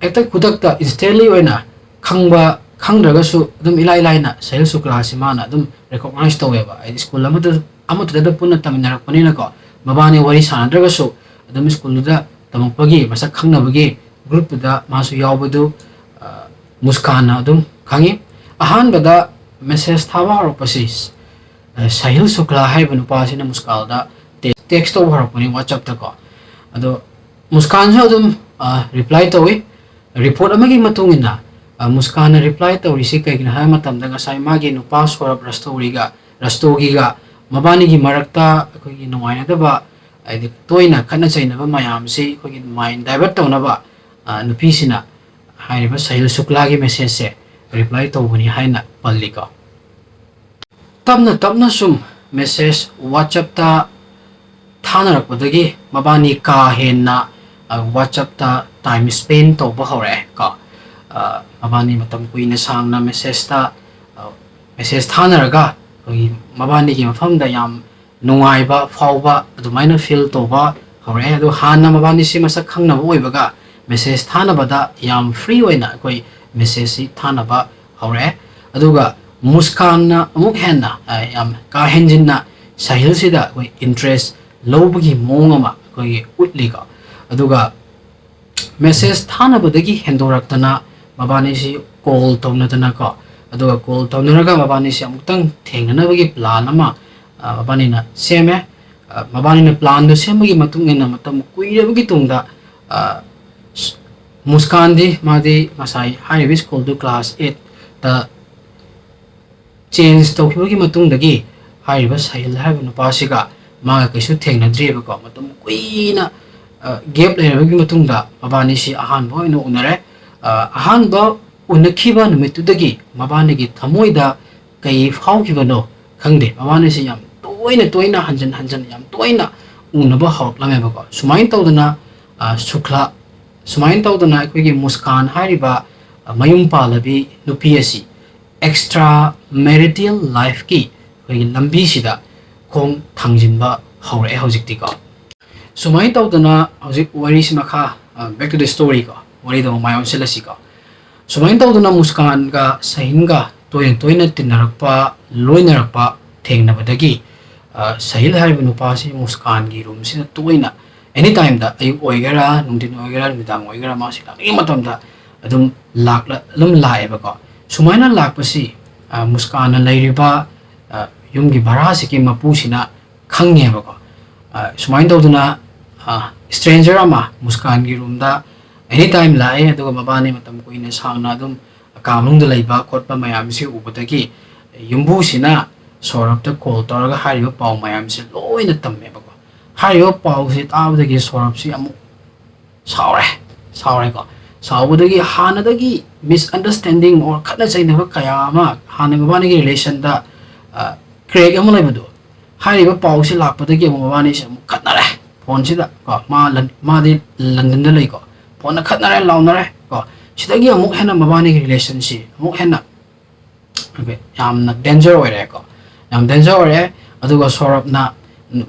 ꯍꯦꯛꯇ ꯈꯨꯗꯛꯇ instantly ꯑꯣꯏꯅ ꯈꯪꯕ ꯈꯪꯗ꯭ꯔꯒꯁꯨ ꯑꯗꯨꯝ ꯏꯂꯥꯏ ꯂꯥꯏꯅ ꯁꯍꯤꯜ ꯁꯨꯛꯂꯥꯁꯤ ꯃꯥꯅ ꯑꯗꯨꯝ recognize ꯇꯧꯋꯦꯕ꯫ ꯍꯥꯏꯗꯤ school ꯑꯃꯗ, ꯑꯃꯠꯇꯗ ꯄꯨꯟꯅ ꯇꯝꯃꯤꯟꯅꯔꯛꯄꯅꯤꯅꯀꯣ, ꯃꯕꯥꯅꯤ ꯋꯥꯔꯤ ꯁꯥꯟꯅꯗ꯭ꯔꯒꯁꯨ ꯑꯗꯨꯝ schoolꯗꯨꯗ ꯇꯝꯃꯛꯄꯒꯤ ꯃꯁꯛ ꯈꯪꯅꯕꯒꯤ groupꯇꯨꯗ ꯃꯥꯁꯨ ꯌꯥꯎꯕꯗꯨ, ꯑ, ꯃꯨꯁꯀꯥꯟꯅ ꯑꯗꯨꯝ ꯈꯪꯉꯤ꯫ ꯑꯍꯥꯟꯕꯗ message ꯊꯥꯕ ꯍꯧꯔꯛꯄꯁꯤ, ꯑ, ꯁꯍꯤꯜ ꯁꯨꯛꯂꯥ ꯍꯥꯏꯔꯤꯕ ꯅꯨꯄꯥꯁꯤꯅ ꯃꯨꯁꯀꯥꯟꯗ te-, text ꯇꯧꯕ ꯍꯧꯔꯛꯄꯅꯤ WhatsAppꯇꯀꯣ꯫ ꯑꯗꯣ ꯃꯨꯁꯀꯥꯟꯁꯨ ꯑꯗꯨꯝ, ꯑ, reply ꯇꯧꯏ꯫ Report ꯑꯃꯒꯤ ꯃꯇꯨꯡ ꯏꯟꯅ, ꯑ, ꯃꯨꯁꯀꯥꯟꯅ reply ꯇꯧꯔꯤꯁꯤ ꯀꯩꯒꯤꯅꯣ ꯍꯥꯏꯕ ꯃꯇꯝꯗ ꯉꯁꯥꯏ ꯃꯥꯒꯤ ꯅꯨꯄꯥ ꯁꯣꯔꯕ ꯔꯁꯇꯣꯔꯤꯒ, ꯔꯁꯇꯣꯒꯤꯒ ꯃꯕꯥꯅꯤꯒꯤ ꯃꯔꯛꯇ ꯑꯩꯈꯣꯏꯒꯤ ꯅꯨꯡꯉꯥꯏꯅꯗꯕ, ꯍꯥꯏꯗꯤ ꯇꯣꯏꯅ ꯈꯠꯅ ꯆꯩꯅꯕ ꯃꯌꯥꯝꯁꯤ ꯑꯩꯈꯣꯏꯒꯤ mind divert ꯇꯧꯅꯕ, ꯑ, ꯅꯨꯄꯤꯁꯤꯅ ꯍꯥꯏꯔꯤꯕ ꯁꯍꯤꯜ ꯁꯨꯛꯂꯥꯒꯤ messageꯁꯦ reply ꯇꯧꯕꯅꯤ ꯍꯥꯏꯅ ꯄꯜꯂꯤꯀꯣ꯫ ꯇꯞꯅ ꯇꯞꯅ ꯁꯨꯝ message WhatsAppꯇ ꯊꯥꯅꯔꯛꯄꯗꯒꯤ ꯃꯕꯥꯅꯤ ꯀꯥ ꯍꯦꯟꯅ, ꯑ, WhatsAppꯇ time spend ꯇꯧꯕ ꯍꯧꯔꯛꯑꯦ ꯀꯣ꯫ ꯑ, ꯃꯕꯥꯅꯤ ꯃꯇꯝ ꯀꯨꯏꯅ ꯁꯥꯡꯅ messageꯇ, ꯑ, ꯃꯦꯁꯦꯖ ꯊꯥꯅꯔꯒ ꯑꯩꯈꯣꯏꯒꯤ ꯃꯕꯥꯅꯤꯒꯤ ꯃꯐꯝꯗ ꯌꯥꯝ ꯅꯨꯡꯉꯥꯏꯕ ꯐꯥꯎꯕ ꯑꯗꯨꯃꯥꯏꯅ ꯐꯤꯜ ꯇꯧꯕ ꯍꯧꯔꯛꯑꯦ꯫ ꯑꯗꯣ ꯍꯥꯟꯅ ꯃꯕꯥꯅꯤꯁꯤ ꯃꯁꯛ ꯈꯪꯅꯕ ꯑꯣꯏꯕꯒ ꯃꯦꯁꯦꯖ ꯊꯥꯅꯕꯗ ꯌꯥꯝ ꯐ꯭ꯔꯤ ꯑꯣꯏꯅ ꯑꯩꯈꯣꯏ ꯃꯦꯁꯦꯖꯁꯤ ꯊꯥꯅꯕ ꯍꯧꯔꯛꯑꯦ꯫ ꯑꯗꯨꯒ ꯃꯨꯁꯀꯥꯟꯅ ꯑꯃꯨꯛ ꯍꯦꯟꯅ ꯌꯥꯝ ꯀꯥ ꯍꯦꯟꯖꯤꯟꯅ ꯁꯥꯍꯤꯜꯁꯤꯗ ꯑꯩꯈꯣꯏ ꯏꯟꯇꯔꯦꯁ ꯂꯧꯕꯒꯤ ꯃꯑꯣꯡ ꯑꯃ ꯑꯩꯈꯣꯏꯒꯤ ꯎꯠꯂꯤꯀꯣ꯫ ꯑꯗꯨꯒ ꯃꯦꯁꯦꯖ ꯊꯥꯅꯕꯗꯒꯤ ꯍꯦꯟꯗꯣꯔꯛꯇꯅ ꯃꯕꯥꯅꯤꯁꯤ ꯀꯣꯜ ꯇꯧꯅꯗꯅꯀꯣ, ꯑꯗꯨꯒ ꯀꯣꯜ ꯇꯧꯅꯔꯒ ꯃꯕꯥꯅꯤꯁꯤ ꯑꯃꯨꯛꯇꯪ ꯊꯦꯡꯅꯅꯕꯒꯤ ꯄ꯭ꯂꯥꯟ ꯑꯃ ꯃꯕꯥꯅꯤꯅ ꯁꯦꯝꯃꯦ꯫ ꯃꯕꯥꯅꯤꯅ ꯄ꯭ꯂꯥꯟꯗꯨ ꯁꯦꯝꯕꯒꯤ ꯃꯇꯨꯡ ꯏꯟꯅ ꯃꯇꯝ ꯀꯨꯏꯔꯕꯒꯤ ꯇꯨꯡꯗ ꯃꯨꯁꯀꯥꯟꯗꯤ, ꯃꯥꯗꯤ ꯉꯁꯥꯏ ꯍꯥꯏꯔꯤꯕ ꯁ꯭ꯀꯨꯜꯗꯨ ꯀ꯭ꯂꯥꯁ ꯑꯦꯠꯇ ꯆꯦꯟꯖ ꯇꯧꯈꯤꯕꯒꯤ ꯃꯇꯨꯡꯗꯒꯤ ꯍꯥꯏꯔꯤꯕ ꯁꯥꯍꯤꯜ ꯍꯥꯏꯔꯤꯕ ꯅꯨꯄꯥꯁꯤꯒ ꯃꯥꯒ ꯀꯩꯁꯨ ꯊꯦꯡꯅꯗ꯭ꯔꯤꯑꯕꯀꯣ꯫ ꯃꯇꯝ ꯀꯨꯏꯅ ꯒꯦꯞ ꯂꯩꯔꯕꯒꯤ ꯃꯇꯨꯡꯗ ꯃꯕꯥꯅꯤꯁꯤ ꯑꯍꯥꯟꯕ ꯑꯣꯏꯅ ꯎꯅꯔꯦ꯫ ꯑꯍꯥꯟꯕ ꯎꯅꯈꯤꯕ ꯅꯨꯃꯤꯠꯇꯨꯗꯒꯤ ꯃꯕꯥꯅꯤꯒꯤ ꯊꯃꯣꯏꯗ ꯀꯩ ꯐꯥꯎꯈꯤꯕꯅꯣ ꯈꯪꯗꯦ, ꯃꯕꯥꯅꯤꯁꯤ ꯌꯥꯝ ꯇꯣꯏꯅ ꯇꯣꯏꯅ, ꯍꯟꯖꯤꯟ ꯍꯟꯖꯤꯟ ꯌꯥꯝ ꯇꯣꯏꯅ ꯎꯅꯕ ꯍꯧꯔꯛꯂꯝꯃꯦꯕꯀꯣ꯫ ꯁꯨꯃꯥꯏꯅ ꯇꯧꯗꯅ ꯁꯨꯈ꯭ꯂꯥ ꯁꯨꯃꯥꯏꯅ ꯇꯧꯗꯅ ꯑꯩꯈꯣꯏꯒꯤ ꯃꯨꯁꯀꯥꯟ ꯍꯥꯏꯔꯤꯕ ꯃꯌꯨꯝ ꯄꯥꯜꯂꯕꯤ ꯅꯨꯄꯤ ꯑꯁꯤ ꯑꯦꯛꯁꯇ꯭ꯔꯥ ꯃꯦꯔꯤꯇꯦꯜ ꯂꯥꯏꯐꯀꯤ ꯑꯩꯈꯣꯏꯒꯤ ꯂꯝꯕꯤꯁꯤꯗ ꯈꯣꯡ ꯊꯥꯡꯖꯤꯟꯕ ꯍꯧꯔꯛꯑꯦ ꯍꯧꯖꯤꯛꯇꯤꯀꯣ꯫ ꯁꯨꯃꯥꯏꯅ ꯇꯧꯗꯅ ꯍꯧꯖꯤꯛ ꯋꯥꯔꯤꯁꯤ ꯃꯈꯥ, back to the story ꯀꯣ, ꯋꯥꯔꯤꯗ ꯑꯃꯨꯛ ꯃꯥꯏ ꯑꯣꯟꯁꯤꯜꯂꯁꯤꯀꯣ꯫ ꯁꯨꯃꯥꯏꯅ ꯇꯧꯗꯅ ꯃꯨꯁꯀꯥꯟꯒ ꯁꯍꯤꯟꯒ ꯇꯣꯏꯅ ꯇꯣꯏꯅ ꯇꯤꯟꯅꯔꯛꯄ, ꯂꯣꯏꯅꯔꯛꯄ, ꯊꯦꯡꯅꯕꯗꯒꯤ ꯁꯍꯤꯜ ꯍꯥꯏꯔꯤꯕ ꯅꯨꯄꯥꯁꯤ ꯃꯨꯁꯀꯥꯟꯒꯤ ꯔꯨꯝꯁꯤꯗ ꯇꯣꯏꯅ, ꯑꯦꯅꯤ ꯇꯥꯏꯝꯗ, ꯑꯌꯨꯛ ꯑꯣꯏꯒꯦꯔꯥ, ꯅꯨꯡꯊꯤꯟ ꯑꯣꯏꯒꯦꯔꯥ, ꯅꯨꯃꯤꯗꯥꯡ ꯑꯣꯏꯒꯦꯔꯥ, ꯃꯥꯁꯤ ꯂꯥꯛꯅꯤꯡꯕ ꯃꯇꯝꯗ ꯑꯗꯨꯝ ꯂꯥꯛꯂ-, ꯑꯗꯨꯝ ꯂꯥꯛꯑꯦꯕꯀꯣ꯫ ꯁꯨꯃꯥꯏꯅ ꯂꯥꯛꯄꯁꯤ ꯃꯨꯁꯀꯥꯟꯅ ꯂꯩꯔꯤꯕ ꯌꯨꯝꯒꯤ ꯚꯔꯥꯁꯤꯒꯤ ꯃꯄꯨꯁꯤꯅ ꯈꯪꯉꯦꯕꯀꯣ꯫ ꯁꯨꯃꯥꯏꯅ ꯇꯧꯗꯅ ꯁ꯭ꯇ꯭ꯔꯦꯟꯖꯔ ꯑꯃ ꯃꯨꯁꯀꯥꯟꯒꯤ ꯔꯨꯝꯗ ꯑꯦꯅꯤ ꯇꯥꯏꯝ ꯂꯥꯛꯑꯦ, ꯑꯗꯨꯒ ꯃꯕꯥꯅꯤ ꯃꯇꯝ ꯀꯨꯏꯅ ꯁꯥꯡꯅ ꯑꯗꯨꯝ ꯀꯥ ꯃꯅꯨꯡꯗ ꯂꯩꯕ ꯈꯣꯠꯄ ꯃꯌꯥꯝꯁꯤ ꯎꯕꯗꯒꯤ ꯌꯨꯝꯕꯨꯁꯤꯅ ꯁꯧꯔꯞꯇ ꯀꯣꯜ ꯇꯧꯔꯒ ꯍꯥꯏꯔꯤꯕ ꯄꯥꯎ ꯃꯌꯥꯝꯁꯤ ꯂꯣꯏꯅ ꯇꯝꯃꯦꯕꯀꯣ꯫ ꯍꯥꯏꯔꯤꯕ ꯄꯥꯎꯁꯤ ꯇꯥꯕꯗꯒꯤ ꯁꯧꯔꯞꯁꯤ ꯑꯃꯨꯛ ꯁꯥꯎꯔꯦ, ꯁꯥꯎꯔꯦꯀꯣ꯫ ꯁꯥꯎꯕꯗꯒꯤ ꯍꯥꯟꯅꯗꯒꯤ misunderstanding or ꯈꯠꯅ ꯆꯩꯅꯕ ꯀꯌꯥ ꯑꯃ, ꯍꯥꯟꯅ ꯃꯕꯥꯅꯤꯒꯤ ꯔꯤꯂꯦꯁꯟꯗ ꯀ꯭ꯔꯦꯛ ꯑꯃ ꯂꯩꯕꯗꯣ, ꯍꯥꯏꯔꯤꯕ ꯄꯥꯎꯁꯤ ꯂꯥꯛꯄꯗꯒꯤ ꯑꯃꯨꯛ ꯃꯕꯥꯅꯤꯁꯦ ꯑꯃꯨꯛ ꯈꯠꯅꯔꯦ ꯐꯣꯟꯁꯤꯗ ꯀꯣ꯫ ꯃꯥ ꯂꯟ-, ꯃꯥꯗꯤ ꯂꯟꯗꯟꯗ ꯂꯩꯀꯣ꯫ ꯐꯣꯟꯗ ꯈꯠꯅꯔꯦ, ꯂꯥꯎꯅꯔꯦ ꯀꯣ꯫ ꯁꯤꯗꯒꯤ ꯑꯃꯨꯛ ꯍꯦꯟꯅ ꯃꯕꯥꯅꯤꯒꯤ ꯔꯤꯂꯦꯁꯟꯁꯤ ꯑꯃꯨꯛ ꯍꯦꯟꯅ ꯑꯣꯀꯦ, ꯌꯥꯝꯅ ꯗꯦꯟꯖꯔ ꯑꯣꯏꯔꯦꯀꯣ, ꯌꯥꯝ ꯗꯦꯟꯖꯔ ꯑꯣꯏꯔꯦ꯫ ꯑꯗꯨꯒ ꯁꯧꯔꯞꯅ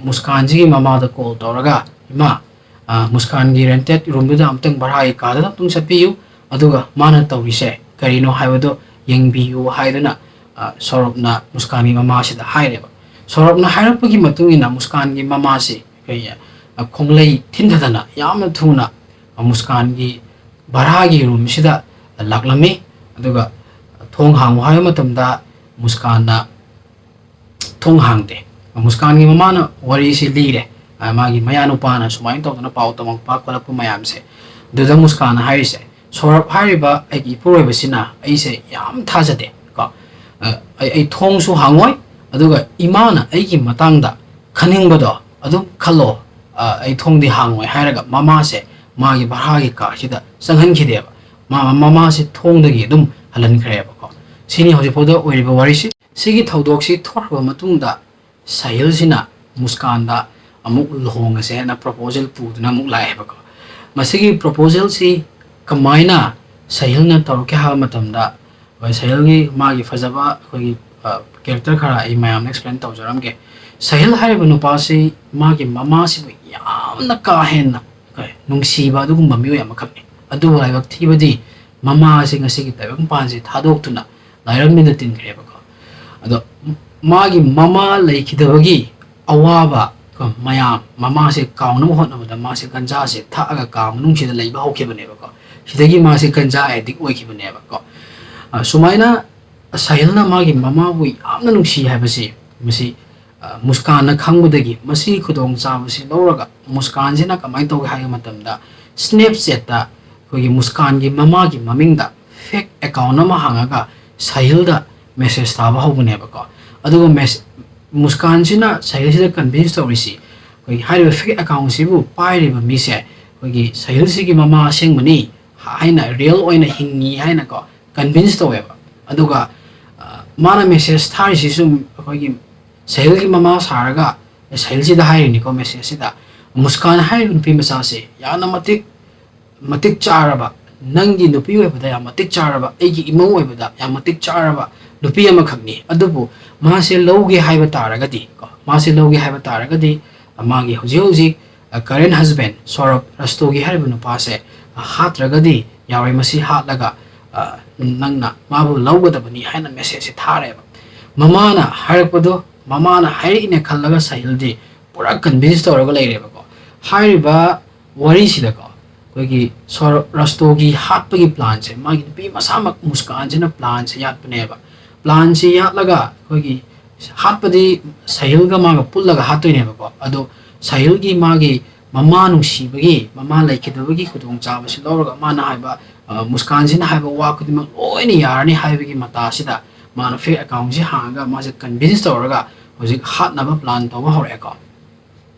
ꯃꯨꯁꯀꯥꯟꯁꯤꯒꯤ ꯃꯃꯥꯗ ꯀꯣꯜ ꯇꯧꯔꯒ, "ꯏꯃꯥ, ꯑ, ꯃꯨꯁꯀꯥꯟꯒꯤ ꯔꯦꯟꯇꯦꯠ ꯔꯨꯝꯗꯨꯗ ꯑꯃꯨꯛꯇꯪ ꯚꯔꯥꯒꯤ ꯀꯥꯗꯨꯗ ꯑꯃꯨꯛꯇꯪ ꯆꯠꯄꯤꯌꯨ, ꯑꯗꯨꯒ ꯃꯥꯅ ꯇꯧꯔꯤꯁꯦ ꯀꯔꯤꯅꯣ ꯍꯥꯏꯕꯗꯣ ꯌꯦꯡꯕꯤꯌꯨ" ꯍꯥꯏꯗꯨꯅ, ꯑ, ꯁꯧꯔꯞꯅ ꯃꯨꯁꯀꯥꯟꯒꯤ ꯃꯃꯥꯁꯤꯗ ꯍꯥꯏꯔꯦꯕ꯫ ꯁꯧꯔꯞꯅ ꯍꯥꯏꯔꯛꯄꯒꯤ ꯃꯇꯨꯡ ꯏꯟꯅ ꯃꯨꯁꯀꯥꯟꯒꯤ ꯃꯃꯥꯁꯤ ꯑꯩꯈꯣꯏꯒꯤ, ꯑ, ꯈꯣꯡꯂꯩ ꯊꯤꯟꯊꯗꯅ ꯌꯥꯝꯅ ꯊꯨꯅ, ꯑ, ꯃꯨꯁꯀꯥꯟꯒꯤ ꯚꯔꯥꯒꯤ ꯔꯨꯝꯁꯤꯗ ꯂꯥꯛꯂꯝꯃꯤ꯫ ꯑꯗꯨꯒ ꯊꯣꯡ ꯍꯥꯡꯉꯨ ꯍꯥꯏꯕ ꯃꯇꯝꯗ ꯃꯨꯁꯀꯥꯟꯅ ꯊꯣꯡ ꯍꯥꯡꯗꯦ꯫ ꯃꯨꯁꯀꯥꯟꯒꯤ ꯃꯃꯥꯅ ꯋꯥꯔꯤꯁꯤ ꯂꯤꯔꯦ, ꯑ, ꯃꯥꯒꯤ ꯃꯌꯥꯅꯨꯄꯥꯅ ꯁꯨꯃꯥꯏꯅ ꯇꯧꯗꯅ ꯄꯥꯎ ꯇꯝꯃꯛꯄ ꯈꯣꯠꯂꯛꯄ ꯃꯌꯥꯝꯁꯦ꯫ ꯑꯗꯨꯗ ꯃꯨꯁꯀꯥꯟꯅ ꯍꯥꯏꯔꯤꯁꯦ, "ꯁꯧꯔꯞ ꯍꯥꯏꯔꯤꯕ ꯑꯩꯒꯤ ꯏꯄꯨꯔꯣꯏꯕꯁꯤꯅ ꯑꯩꯁꯦ ꯌꯥꯝ ꯊꯥꯖꯗꯦ ꯀꯣ꯫ ꯑ, ꯑꯩ, ꯑꯩ ꯊꯣꯡꯁꯨ ꯍꯥꯡꯉꯣꯏ, ꯑꯗꯨꯒ ꯏꯃꯥꯅ ꯑꯩꯒꯤ ꯃꯇꯥꯡꯗ ꯈꯟꯅꯤꯡꯕꯗꯣ ꯑꯗꯨꯝ ꯈꯜꯂꯣ, ꯑ, ꯑꯩ ꯊꯣꯡꯗꯤ ꯍꯥꯡꯉꯣꯏ" ꯍꯥꯏꯔꯒ ꯃꯃꯥꯁꯦ ꯃꯥꯒꯤ ꯚꯔꯥꯒꯤ ꯀꯥꯁꯤꯗ ꯆꯪꯍꯟꯈꯤꯗꯦꯕ꯫ ꯃꯥ, ꯃꯃꯥꯁꯦ ꯊꯣꯡꯗꯒꯤ ꯑꯗꯨꯝ ꯍꯜꯍꯟꯈ꯭ꯔꯦꯕꯀꯣ꯫ ꯁꯤꯅꯤ ꯍꯧꯖꯤꯛ ꯐꯥꯎꯗ ꯑꯣꯏꯔꯤꯕ ꯋꯥꯔꯤꯁꯤ꯫ ꯁꯤꯒꯤ ꯊꯧꯗꯣꯛꯁꯤ ꯊꯣꯛꯈ꯭ꯔꯕ ꯃꯇꯨꯡꯗ ꯁꯥꯍꯤꯜꯁꯤꯅ ꯃꯨꯁꯀꯥꯟꯗ ꯑꯃꯨꯛ ꯂꯨꯍꯣꯡꯉꯁꯦ ꯍꯥꯏꯅ ꯄ꯭ꯔꯣꯄꯣꯖꯦꯜ ꯄꯨꯗꯨꯅ ꯑꯃꯨꯛ ꯂꯥꯛꯑꯦꯕꯀꯣ꯫ ꯃꯁꯤꯒꯤ ꯄ꯭ꯔꯣꯄꯣꯖꯦꯜꯁꯤ ꯀꯃꯥꯏꯅ ꯁꯥꯍꯤꯜꯅ ꯇꯧꯔꯛꯀꯦ ꯍꯥꯏꯕ ꯃꯇꯝꯗ, ꯍꯣꯏ, ꯁꯥꯍꯤꯜꯒꯤ ꯃꯥꯒꯤ ꯐꯖꯕ ꯑꯩꯈꯣꯏꯒꯤ, ꯑ, ꯀꯦꯔꯦꯛꯇꯔ ꯈꯔ ꯑꯩ ꯃꯌꯥꯝꯅ ꯑꯦꯛꯁꯄ꯭ꯂꯦꯟ ꯇꯧꯖꯔꯝꯒꯦ꯫ ꯁꯥꯍꯤꯜ ꯍꯥꯏꯔꯤꯕ ꯅꯨꯄꯥꯁꯤ ꯃꯥꯒꯤ ꯃꯃꯥꯁꯤꯕꯨ ꯌꯥꯝꯅ ꯀꯥ ꯍꯦꯟꯅ, ꯑꯩꯈꯣꯏ, ꯅꯨꯡꯁꯤꯕ ꯑꯗꯨꯒꯨꯝꯕ ꯃꯤꯑꯣꯏ ꯑꯃꯈꯛꯅꯤ꯫ ꯑꯗꯨꯕꯨ ꯂꯥꯏꯕꯛ ꯊꯤꯕꯗꯤ ꯃꯃꯥ ꯑꯁꯤ ꯉꯁꯤꯒꯤ ꯇꯥꯏꯕꯪꯄꯥꯟꯁꯤ ꯊꯥꯗꯣꯛꯇꯨꯅ ꯂꯥꯏꯔꯝꯕꯤꯗ ꯇꯤꯟꯈ꯭ꯔꯦꯕꯀꯣ꯫ ꯑꯗꯣ ꯃꯥꯒꯤ ꯃꯃꯥ ꯂꯩꯈꯤꯗꯕꯒꯤ ꯑꯋꯥꯕ ꯀꯣ, ꯃꯌꯥꯝ ꯃꯃꯥꯁꯦ ꯀꯥꯎꯅꯕ ꯍꯣꯠꯅꯕꯗ ꯃꯥꯁꯦ ꯒꯟꯖꯥꯁꯦ ꯊꯛꯑꯒ ꯀꯥ ꯃꯅꯨꯡꯁꯤꯗ ꯂꯩꯕ ꯍꯧꯈꯤꯕꯅꯦꯕꯀꯣ꯫ ꯁꯤꯗꯒꯤ ꯃꯥꯁꯦ ꯒꯟꯖꯥ ꯑꯦꯗꯤꯛ ꯑꯣꯏꯈꯤꯕꯅꯦꯕꯀꯣ꯫ ꯑ, ꯁꯨꯃꯥꯏꯅ ꯁꯥꯍꯤꯜꯅ ꯃꯥꯒꯤ ꯃꯃꯥꯕꯨ ꯌꯥꯝꯅ ꯅꯨꯡꯁꯤ ꯍꯥꯏꯕꯁꯤ ꯃꯁꯤ, ꯑ, ꯃꯨꯁꯀꯥꯟꯅ ꯈꯪꯕꯗꯒꯤ ꯃꯁꯤꯒꯤ ꯈꯨꯗꯣꯡꯆꯥꯕꯁꯤ ꯂꯧꯔꯒ ꯃꯨꯁꯀꯥꯟꯁꯤꯅ ꯀꯃꯥꯏꯅ ꯇꯧꯒꯦ ꯍꯥꯏꯕ ꯃꯇꯝꯗ, ꯁ꯭ꯅꯦꯞꯆꯦꯠꯇ ꯑꯩꯈꯣꯏꯒꯤ ꯃꯨꯁꯀꯥꯟꯒꯤ ꯃꯃꯥꯒꯤ ꯃꯃꯤꯡꯗ ꯐꯦꯛ ꯑꯦꯀꯥꯎꯟ ꯑꯃ ꯍꯥꯡꯉꯒ ꯁꯥꯍꯤꯜꯗ ꯃꯦꯁꯦꯖ ꯊꯥꯕ ꯍꯧꯕꯅꯦꯕꯀꯣ꯫ ꯑꯗꯨꯒ ꯃꯦꯁ-, ꯃꯨꯁꯀꯥꯟꯁꯤꯅ ꯁꯥꯍꯤꯜꯁꯤꯗ ꯀꯟꯚꯤꯟꯁ ꯇꯧꯔꯤꯁꯤ, ꯑꯩꯈꯣꯏꯒꯤ ꯍꯥꯏꯔꯤꯕ ꯐꯦꯛ ꯑꯦꯀꯥꯎꯟꯁꯤꯕꯨ ꯄꯥꯏꯔꯤꯕ ꯃꯤꯁꯦ ꯑꯩꯈꯣꯏꯒꯤ ꯁꯥꯍꯤꯜꯁꯤꯒꯤ ꯃꯃꯥ ꯑꯁꯦꯡꯕꯅꯤ ꯍꯥꯏꯅ, ꯔꯤꯌꯦꯜ ꯑꯣꯏꯅ ꯍꯤꯡꯉꯤ ꯍꯥꯏꯅꯀꯣ ꯀꯟꯚꯤꯟꯁ ꯇꯧꯋꯦꯕ꯫ ꯑꯗꯨꯒ, ꯑ, ꯃꯥꯅ ꯃꯦꯁꯦꯖ ꯊꯥꯔꯤꯁꯤꯁꯨ ꯑꯩꯈꯣꯏꯒꯤ ꯁꯥꯍꯤꯜꯒꯤ ꯃꯃꯥ ꯁꯥꯔꯒ ꯁꯥꯍꯤꯜꯁꯤꯗ ꯍꯥꯏꯔꯤꯅꯤꯀꯣ ꯃꯦꯁꯦꯖꯁꯤꯗ, "ꯃꯨꯁꯀꯥꯟ ꯍꯥꯏꯔꯤꯕ ꯅꯨꯄꯤ ꯃꯆꯥꯁꯦ ꯌꯥꯝꯅ ꯃꯇꯤꯛ, ꯃꯇꯤꯛ ꯆꯥꯔꯕ, ꯅꯪꯒꯤ ꯅꯨꯄꯤ ꯑꯣꯏꯕꯗ ꯌꯥꯝ ꯃꯇꯤꯛ ꯆꯥꯔꯕ, ꯑꯩꯒꯤ ꯏꯃꯧ ꯑꯣꯏꯕꯗ ꯌꯥꯝ ꯃꯇꯤꯛ ꯆꯥꯔꯕ ꯅꯨꯄꯤ ꯑꯃꯈꯛꯅꯤ꯫ ꯑꯗꯨꯕꯨ ꯃꯥꯁꯦ ꯂꯧꯒꯦ ꯍꯥꯏꯕ ꯇꯥꯔꯒꯗꯤ ꯀꯣ, ꯃꯥꯁꯦ ꯂꯧꯒꯦ ꯍꯥꯏꯕ ꯇꯥꯔꯒꯗꯤ, ꯑ, ꯃꯥꯒꯤ ꯍꯧꯖꯤꯛ ꯍꯧꯖꯤꯛ, ꯑ, current husband ꯁꯧꯔꯕ ꯔꯁꯇꯣꯒꯤ ꯍꯥꯏꯔꯤꯕ ꯅꯨꯄꯥꯁꯦ, ꯑ, ꯍꯥꯠꯇ꯭ꯔꯒꯗꯤ ꯌꯥꯔꯣꯏ, ꯃꯁꯤ ꯍꯥꯠꯂꯒ, ꯑ, ꯅꯪꯅ ꯃꯥꯕꯨ ꯂꯧꯒꯗꯕꯅꯤ ꯍꯥꯏꯅ message ꯁꯦ ꯊꯥꯔꯦꯕ꯫ ꯃꯃꯥꯅ ꯍꯥꯏꯔꯛꯄꯗꯣ, ꯃꯃꯥꯅ ꯍꯥꯏꯔꯛꯏꯅꯦ ꯈꯜꯂꯒ ꯁꯥꯍꯤꯜꯗꯤ ꯄꯨꯔꯥ convince ꯇꯧꯔꯒ ꯂꯩꯔꯦꯕꯀꯣ꯫ ꯍꯥꯏꯔꯤꯕ ꯋꯥꯔꯤꯁꯤꯗꯀꯣ, ꯑꯩꯈꯣꯏꯒꯤ ꯁꯧꯔꯕ ꯔꯁꯇꯣꯒꯤ ꯍꯥꯠꯄꯒꯤ plan ꯁꯦ ꯃꯥꯒꯤ ꯅꯨꯄꯤ ꯃꯁꯥꯃꯛ ꯃꯨꯁꯀꯥꯟꯁꯤꯅ plan ꯁꯦ ꯌꯥꯠꯄꯅꯦꯕ꯫ Plan ꯁꯤ ꯌꯥꯠꯂꯒ ꯑꯩꯈꯣꯏꯒꯤ ꯍꯥꯠꯄꯗꯤ ꯁꯥꯍꯤꯜꯒ ꯃꯥꯒ ꯄꯨꯜꯂꯒ ꯍꯥꯠꯇꯣꯏꯅꯦꯕꯀꯣ꯫ ꯑꯗꯣ ꯁꯥꯍꯤꯜꯒꯤ ꯃꯥꯒꯤ ꯃꯃꯥ ꯅꯨꯡꯁꯤꯕꯒꯤ, ꯃꯃꯥ ꯂꯩꯈꯤꯗꯕꯒꯤ ꯈꯨꯗꯣꯡꯆꯥꯕꯁꯤ ꯂꯧꯔꯒ ꯃꯥꯅ ꯍꯥꯏꯕ, ꯑ, ꯃꯨꯁꯀꯥꯟꯁꯤꯅ ꯍꯥꯏꯕ ꯋꯥ ꯈꯨꯗꯤꯡꯃꯛ ꯂꯣꯏꯅ ꯌꯥꯔꯅꯤ ꯍꯥꯏꯕꯒꯤ ꯃꯇꯥꯁꯤꯗ ꯃꯥꯅ fake account ꯁꯤ ꯍꯥꯡꯉꯒ ꯃꯥꯁꯦ convince ꯇꯧꯔꯒ ꯍꯧꯖꯤꯛ ꯍꯥꯠꯅꯕ plan ꯇꯧꯕ ꯍꯧꯔꯛꯑꯦꯀꯣ꯫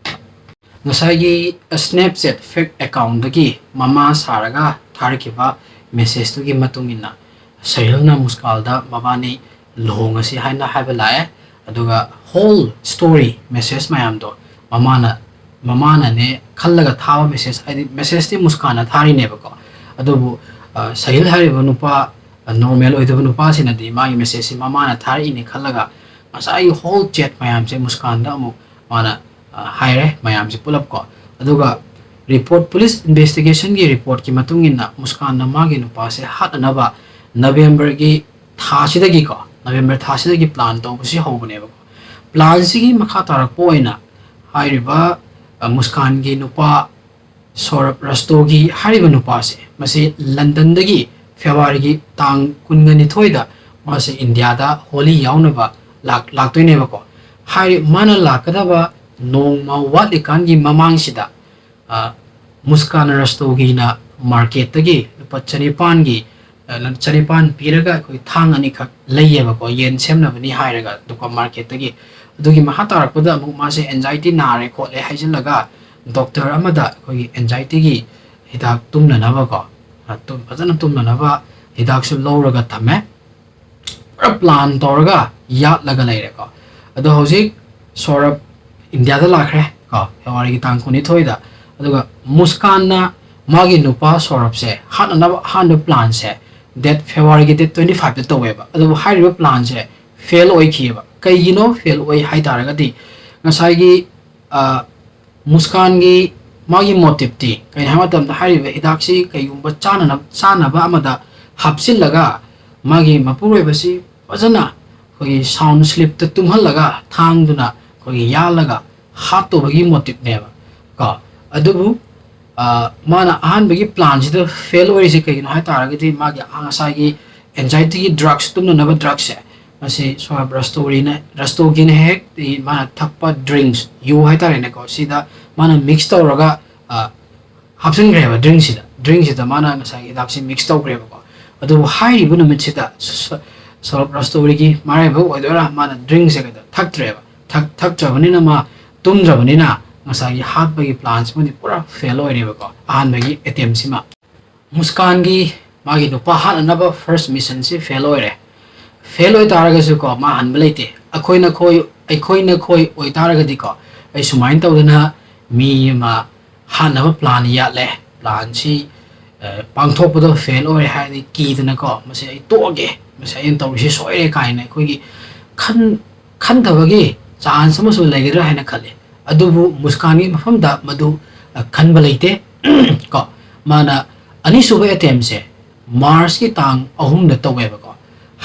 ꯉꯁꯥꯏꯒꯤ Snapchat fake account ꯗꯒꯤ ꯃꯃꯥ ꯁꯥꯔꯒ ꯊꯥꯔꯛꯈꯤꯕ message ꯇꯨꯒꯤ ꯃꯇꯨꯡ ꯏꯟꯅ ꯁꯥꯍꯤꯜꯅ ꯃꯨꯁꯀꯥꯟꯗ ꯃꯕꯥꯅꯤ ꯂꯨꯍꯣꯡꯉꯁꯤ ꯍꯥꯏꯅ ꯍꯥꯏꯕ ꯂꯥꯛꯑꯦ꯫ ꯑꯗꯨꯒ whole story message ꯃꯌꯥꯝꯗꯣ ꯃꯃꯥꯅ, ꯃꯃꯥꯅꯅꯦ ꯈꯜꯂꯒ ꯊꯥꯕ message, ꯍꯥꯏꯗꯤ message ꯇꯤ ꯃꯨꯁꯀꯥꯟꯅ ꯊꯥꯔꯤꯅꯦꯕꯀꯣ꯫ ꯑꯗꯨꯕꯨ, ꯑ, ꯁꯥꯍꯤꯜ ꯍꯥꯏꯔꯤꯕ ꯅꯨꯄꯥ, ꯑ, normal ꯑꯣꯏꯗꯕ ꯅꯨꯄꯥꯁꯤꯅꯗꯤ ꯃꯥꯒꯤ message ꯁꯤ ꯃꯃꯥꯅ ꯊꯥꯔꯛꯏꯅꯦ ꯈꯜꯂꯒ ꯉꯁꯥꯏꯒꯤ whole chat ꯃꯌꯥꯝꯁꯦ ꯃꯨꯁꯀꯥꯟꯗ ꯑꯃꯨꯛ ꯃꯥꯅ, ꯑ, ꯍꯥꯏꯔꯦ ꯃꯌꯥꯝꯁꯦ ꯄꯨꯂꯞ ꯀꯣ꯫ ꯑꯗꯨꯒ report, police investigation ꯒꯤ report ꯀꯤ ꯃꯇꯨꯡ ꯏꯟꯅ ꯃꯨꯁꯀꯥꯟꯅ ꯃꯥꯒꯤ ꯅꯨꯄꯥꯁꯦ ꯍꯥꯠꯅꯅꯕ November ꯒꯤ ꯊꯥꯁꯤꯗꯒꯤꯀꯣ, November ꯊꯥꯁꯤꯗꯒꯤ plan ꯇꯧꯕꯁꯤ ꯍꯧꯕꯅꯦꯕꯀꯣ꯫ Plan ꯁꯤꯒꯤ ꯃꯈꯥ ꯇꯥꯔꯛꯄ ꯑꯣꯏꯅ ꯍꯥꯏꯔꯤꯕ, ꯑ, ꯃꯨꯁꯀꯥꯟꯒꯤ ꯅꯨꯄꯥ ꯁꯧꯔꯕ ꯔꯁꯇꯣꯒꯤ ꯍꯥꯏꯔꯤꯕ ꯅꯨꯄꯥꯁꯦ, ꯃꯁꯤ London ꯗꯒꯤ February ꯒꯤ ꯇꯥꯡ ꯀꯨꯟꯒ ꯅꯤꯊꯣꯏꯗ ꯃꯥꯁꯦ India ꯗ ꯍꯣꯂꯤ ꯌꯥꯎꯅꯕ ꯂꯥꯛ-, ꯂꯥꯛꯇꯣꯏꯅꯦꯕꯀꯣ꯫ ꯍꯥꯏꯔꯤ ꯃꯥꯅ ꯂꯥꯛꯀꯗꯕ ꯅꯣꯡꯃ ꯋꯥꯠꯂꯤꯀꯥꯟꯒꯤ ꯃꯃꯥꯡꯁꯤꯗ, ꯑ, ꯃꯨꯁꯀꯥꯟ ꯔꯁꯇꯣꯒꯤꯅ market ꯇꯒꯤ ꯂꯨꯄꯥ ꯆꯅꯤꯄꯥꯟꯒꯤ, ꯑ, ꯆꯅꯤꯄꯥꯟ ꯄꯤꯔꯒ ꯑꯩꯈꯣꯏ ꯊꯥꯡ ꯑꯅꯤꯈꯛ ꯂꯩꯌꯦꯕꯀꯣ, ꯌꯦꯟ ꯁꯦꯝꯅꯕꯅꯤ ꯍꯥꯏꯔꯒ ꯗꯨꯀꯥꯟ market ꯇꯒꯤ꯫ ꯑꯗꯨꯒꯤ ꯃꯈꯥ ꯇꯥꯔꯛꯄꯗ ꯑꯃꯨꯛ ꯃꯥꯁꯦ anxiety ꯅꯥꯔꯦ ꯈꯣꯠꯂꯦ ꯍꯥꯏꯖꯤꯜꯂꯒ doctor ꯑꯃꯗ ꯑꯩꯈꯣꯏꯒꯤ anxiety ꯒꯤ ꯍꯤꯗꯥꯛ ꯇꯨꯝꯅꯅꯕꯀꯣ, ꯑ, ꯇꯨꯝ-, ꯐꯖꯅ ꯇꯨꯝꯅꯅꯕ ꯍꯤꯗꯥꯛꯁꯨ ꯂꯧꯔꯒ ꯊꯝꯃꯦ꯫ ꯄꯨꯔꯥ plan ꯇꯧꯔꯒ ꯌꯥꯠꯂꯒ ꯂꯩꯔꯦꯀꯣ꯫ ꯑꯗꯣ ꯍꯧꯖꯤꯛ ꯁꯧꯔꯕ India ꯗ ꯂꯥꯛꯈ꯭ꯔꯦ ꯀꯣ, February ꯒꯤ ꯇꯥꯡ ꯀꯨꯟꯅꯤꯊꯣꯏꯗ꯫ ꯑꯗꯨꯒ ꯃꯨꯁꯀꯥꯟꯅ ꯃꯥꯒꯤ ꯅꯨꯄꯥ ꯁꯧꯔꯕꯁꯦ ꯍꯥꯠꯅꯅꯕ ꯑꯍꯥꯟꯕ plan ꯁꯦ ꯗꯦꯠ ꯐꯦꯕ꯭ꯔꯨꯋꯥꯔꯤꯒꯤ ꯗꯦꯠ ꯇ꯭ꯋꯦꯟꯇꯤ ꯐꯥꯏꯚꯇ ꯇꯧꯋꯦꯕ꯫ ꯑꯗꯨꯕꯨ ꯍꯥꯏꯔꯤꯕ ꯄ꯭ꯂꯥꯟꯁꯦ ꯐꯦꯜ ꯑꯣꯏꯈꯤꯑꯕ꯫ ꯀꯩꯒꯤꯅꯣ ꯐꯦꯜ ꯑꯣꯏ ꯍꯥꯏ ꯇꯥꯔꯒꯗꯤ, ꯉꯁꯥꯏꯒꯤ ꯑ, ꯃꯨꯁꯀꯥꯟꯒꯤ ꯃꯥꯒꯤ ꯃꯣꯇꯤꯞꯇꯤ ꯀꯩꯅꯣ ꯍꯥꯏꯕ ꯃꯇꯝꯗ, ꯍꯥꯏꯔꯤꯕ ꯍꯤꯗꯥꯛꯁꯤ ꯀꯩꯒꯨꯝꯕ ꯆꯥꯅꯅꯕ, ꯆꯥꯅꯕ ꯑꯃꯗ ꯍꯥꯞꯆꯤꯜꯂꯒ ꯃꯥꯒꯤ ꯃꯄꯨꯔꯣꯏꯕꯁꯤ ꯐꯖꯅ ꯑꯩꯈꯣꯏꯒꯤ ꯁꯥꯎꯟ ꯁ꯭ꯂꯤꯞꯇ ꯇꯨꯝꯍꯜꯂꯒ ꯊꯥꯡꯗꯨꯅ ꯑꯩꯈꯣꯏꯒꯤ ꯌꯥꯜꯂꯒ ꯍꯥꯠꯇꯧꯕꯒꯤ ꯃꯣꯇꯤꯞꯅꯦꯕ ꯀꯣ꯫ ꯑꯗꯨꯕꯨ ꯑ, ꯃꯥꯅ ꯑꯍꯥꯟꯕꯒꯤ ꯄ꯭ꯂꯥꯟꯁꯤꯗ ꯐꯦꯜ ꯑꯣꯏꯔꯤꯁꯦ ꯀꯩꯒꯤꯅꯣ ꯍꯥꯏ ꯇꯥꯔꯒꯗꯤ, ꯃꯥꯒꯤ ꯉꯁꯥꯏꯒꯤ ꯑꯦꯟꯖꯥꯏꯇꯤꯒꯤ ꯗ꯭ꯔꯛꯁ, ꯇꯨꯝꯅꯅꯕ ꯗ꯭ꯔꯛꯁꯦ, ꯃꯁꯤ ꯁꯣꯔꯥꯕ ꯔꯁꯇꯣꯔꯤꯅ, ꯔꯁꯇꯣꯒꯤꯅ ꯍꯦꯛ ꯃꯥꯅ ꯊꯛꯄ ꯗ꯭ꯔꯤꯡꯁ, ꯌꯨ ꯍꯥꯏꯇꯥꯔꯦꯅꯦꯀꯣ, ꯁꯤꯗ ꯃꯥꯅ ꯃꯤꯛꯁ ꯇꯧꯔꯒ, ꯑ, ꯍꯥꯞꯆꯤꯟꯈ꯭ꯔꯦꯕ ꯗ꯭ꯔꯤꯡꯁꯤꯗ꯫ ꯗ꯭ꯔꯤꯡꯁꯤꯗ ꯃꯥꯅ ꯉꯁꯥꯏꯒꯤ ꯍꯤꯗꯥꯛꯁꯤ ꯃꯤꯛꯁ ꯇꯧꯈ꯭ꯔꯦꯕꯀꯣ꯫ ꯑꯗꯨꯕꯨ ꯍꯥꯏꯔꯤꯕ ꯅꯨꯃꯤꯠꯁꯤꯗ ꯁ-, ꯁ-, ꯁꯣꯔꯥꯕ ꯔꯁꯇꯣꯔꯤꯒꯤ ꯃꯔꯥꯏꯕꯛ ꯑꯣꯏꯗꯣꯏꯔꯥ, ꯃꯥꯅ ꯗ꯭ꯔꯤꯡꯁꯦ ꯀꯩꯗꯧ-, ꯊꯛꯇ꯭ꯔꯦꯕ꯫ ꯊꯛ-, ꯊꯛꯇ꯭ꯔꯕꯅꯤꯅ, ꯃꯥ ꯇꯨꯝꯗ꯭ꯔꯕꯅꯤꯅ, ꯉꯁꯥꯏꯒꯤ ꯍꯥꯠꯄꯒꯤ ꯄ꯭ꯂꯥꯟꯁꯤꯃꯗꯤ ꯄꯨꯔꯥ ꯐꯦꯜ ꯑꯣꯏꯔꯦꯕꯀꯣ, ꯑꯍꯥꯟꯕꯒꯤ ꯑꯦꯇꯦꯝꯁꯤꯃ꯫ ꯃꯨꯁꯀꯥꯟꯒꯤ ꯃꯥꯒꯤ ꯅꯨꯄꯥ ꯍꯥꯠꯅꯅꯕ ꯐꯥꯔꯁ ꯃꯤꯁꯟꯁꯤ ꯐꯦꯜ ꯑꯣꯏꯔꯦ꯫ ꯐꯦꯜ ꯑꯣꯏꯇꯥꯔꯒꯁꯨꯀꯣ, ꯃꯥ ꯍꯟꯕ ꯂꯩꯇꯦ꯫ ꯑꯩꯈꯣꯏꯅ ꯈꯣꯏ, ꯑꯩꯈꯣꯏꯅ ꯈꯣꯏ ꯑꯣꯏꯇꯥꯔꯒꯗꯤꯀꯣ, ꯑꯩ ꯁꯨꯃꯥꯏꯅ ꯇꯧꯗꯅ ꯃꯤ ꯑꯃ ꯍꯥꯠꯅꯕ ꯄ꯭ꯂꯥꯟ ꯌꯥꯠꯂꯦ, ꯄ꯭ꯂꯥꯟꯁꯤ, ꯑ, ꯄꯥꯡꯊꯣꯛꯄꯗꯣ ꯐꯦꯜ ꯑꯣꯏꯔꯦ ꯍꯥꯏꯔꯗꯤ ꯀꯤꯗꯅꯀꯣ, "ꯃꯁꯤ ꯑꯩ ꯇꯣꯛꯑꯒꯦ, ꯃꯁꯤ ꯑꯩꯅ ꯇꯧꯔꯤꯁꯤ ꯁꯣꯏꯔꯦ" ꯀꯥꯏꯅ ꯑꯩꯈꯣꯏꯒꯤ ꯈꯟ-, ꯈꯟꯊꯕꯒꯤ ꯆꯥꯟꯁ ꯑꯃꯁꯨ ꯂꯩꯒꯗ꯭ꯔꯥ ꯍꯥꯏꯅ ꯈꯜꯂꯤ꯫ ꯑꯗꯨꯕꯨ ꯃꯨꯁꯀꯥꯟꯒꯤ ꯃꯐꯝꯗ ꯃꯗꯨ, ꯑ, ꯈꯟꯕ ꯂꯩꯇꯦ꯫ ꯀꯣ, ꯃꯥꯅ ꯑꯅꯤꯁꯨꯕ ꯑꯦꯇꯦꯝꯁꯦ ꯃꯥꯔꯁꯀꯤ ꯇꯥꯡ ꯑꯍꯨꯝꯗ ꯇꯧꯋꯦꯕꯀꯣ꯫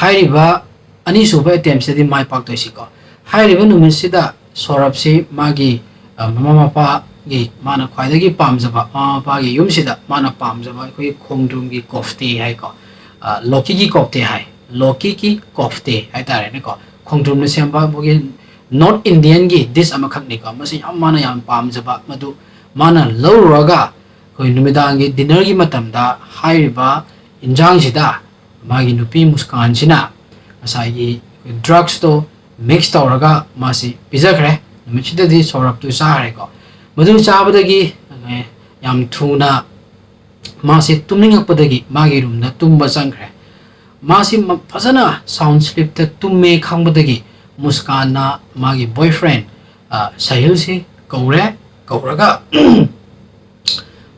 ꯍꯥꯏꯔꯤꯕ ꯑꯅꯤꯁꯨꯕ ꯑꯦꯇꯦꯝꯁꯤꯗꯤ ꯃꯥꯏ ꯄꯥꯛꯇꯣꯏꯁꯤꯀꯣ꯫ ꯍꯥꯏꯔꯤꯕ ꯅꯨꯃꯤꯠꯁꯤꯗ ꯁꯣꯔꯞꯁꯤ ꯃꯥꯒꯤ, ꯑ, ꯃꯃꯥ ꯃꯄꯥꯒꯤ, ꯃꯥꯅ ꯈ꯭ꯋꯥꯏꯗꯒꯤ ꯄꯥꯝꯖꯕ, ꯃꯃꯥ ꯃꯄꯥꯒꯤ ꯌꯨꯝꯁꯤꯗ ꯃꯥꯅ ꯄꯥꯝꯖꯕ ꯑꯩꯈꯣꯏꯒꯤ ꯈꯣꯡꯗ꯭ꯔꯨꯝꯒꯤ ꯀꯣꯐꯇꯦ ꯍꯥꯏꯀꯣ, ꯑ, ꯂꯣꯀꯤꯒꯤ ꯀꯣꯐꯇꯦ ꯍꯥꯏ, ꯂꯣꯀꯤꯒꯤ ꯀꯣꯐꯇꯦ ꯍꯥꯏꯇꯥꯔꯦꯅꯦꯀꯣ, ꯈꯣꯡꯗ꯭ꯔꯨꯝꯅ ꯁꯦꯝꯕ ꯑꯩꯈꯣꯏꯒꯤ ꯅꯣꯔꯠ ꯏꯟꯗꯤꯌꯟꯒꯤ ꯗꯤꯁ ꯑꯃꯈꯛꯅꯤꯀꯣ꯫ ꯃꯁꯤ ꯌꯥꯝ, ꯃꯥꯅ ꯌꯥꯝ ꯄꯥꯝꯖꯕ, ꯃꯗꯨ ꯃꯥꯅ ꯂꯧꯔꯨꯔꯒ ꯑꯩꯈꯣꯏ ꯅꯨꯃꯤꯗꯥꯡꯒꯤ ꯗꯤꯟꯅꯔꯒꯤ ꯃꯇꯝꯗ ꯍꯥꯏꯔꯤꯕ ꯏꯟꯖꯥꯡꯁꯤꯗ ꯃꯥꯒꯤ ꯅꯨꯄꯤ ꯃꯨꯁꯀꯥꯟꯁꯤꯅ ꯉꯁꯥꯏꯒꯤ ꯗ꯭ꯔꯛꯁꯇꯣ ꯃꯤꯛꯁ ꯇꯧꯔꯒ ꯃꯥꯁꯤ ꯄꯤꯖꯈ꯭ꯔꯦ꯫ ꯅꯨꯃꯤꯠꯁꯤꯗꯗꯤ ꯁꯧꯔꯞꯇꯨ ꯆꯥꯈ꯭ꯔꯦꯀꯣ꯫ ꯃꯗꯨ ꯆꯥꯕꯗꯒꯤ, ꯑꯦ, ꯌꯥꯝ ꯊꯨꯅ ꯃꯥꯁꯤ ꯇꯨꯝꯅꯤꯡꯉꯛꯄꯗꯒꯤ ꯃꯥꯒꯤ ꯔꯨꯝꯗ ꯇꯨꯝꯕ ꯆꯪꯈ꯭ꯔꯦ꯫ ꯃꯥꯁꯤ ꯃ-, ꯐꯖꯅ ꯁꯥꯎꯟ ꯁ꯭ꯂꯤꯞꯇ ꯇꯨꯝꯃꯦ ꯈꯪꯕꯗꯒꯤ ꯃꯨꯁꯀꯥꯟꯅ ꯃꯥꯒꯤ ꯕꯣꯏꯐ꯭ꯔꯦꯟ, ꯑ, ꯁꯥꯍꯤꯜꯁꯤ ꯀꯧꯔꯦ꯫ ꯀꯧꯔꯒ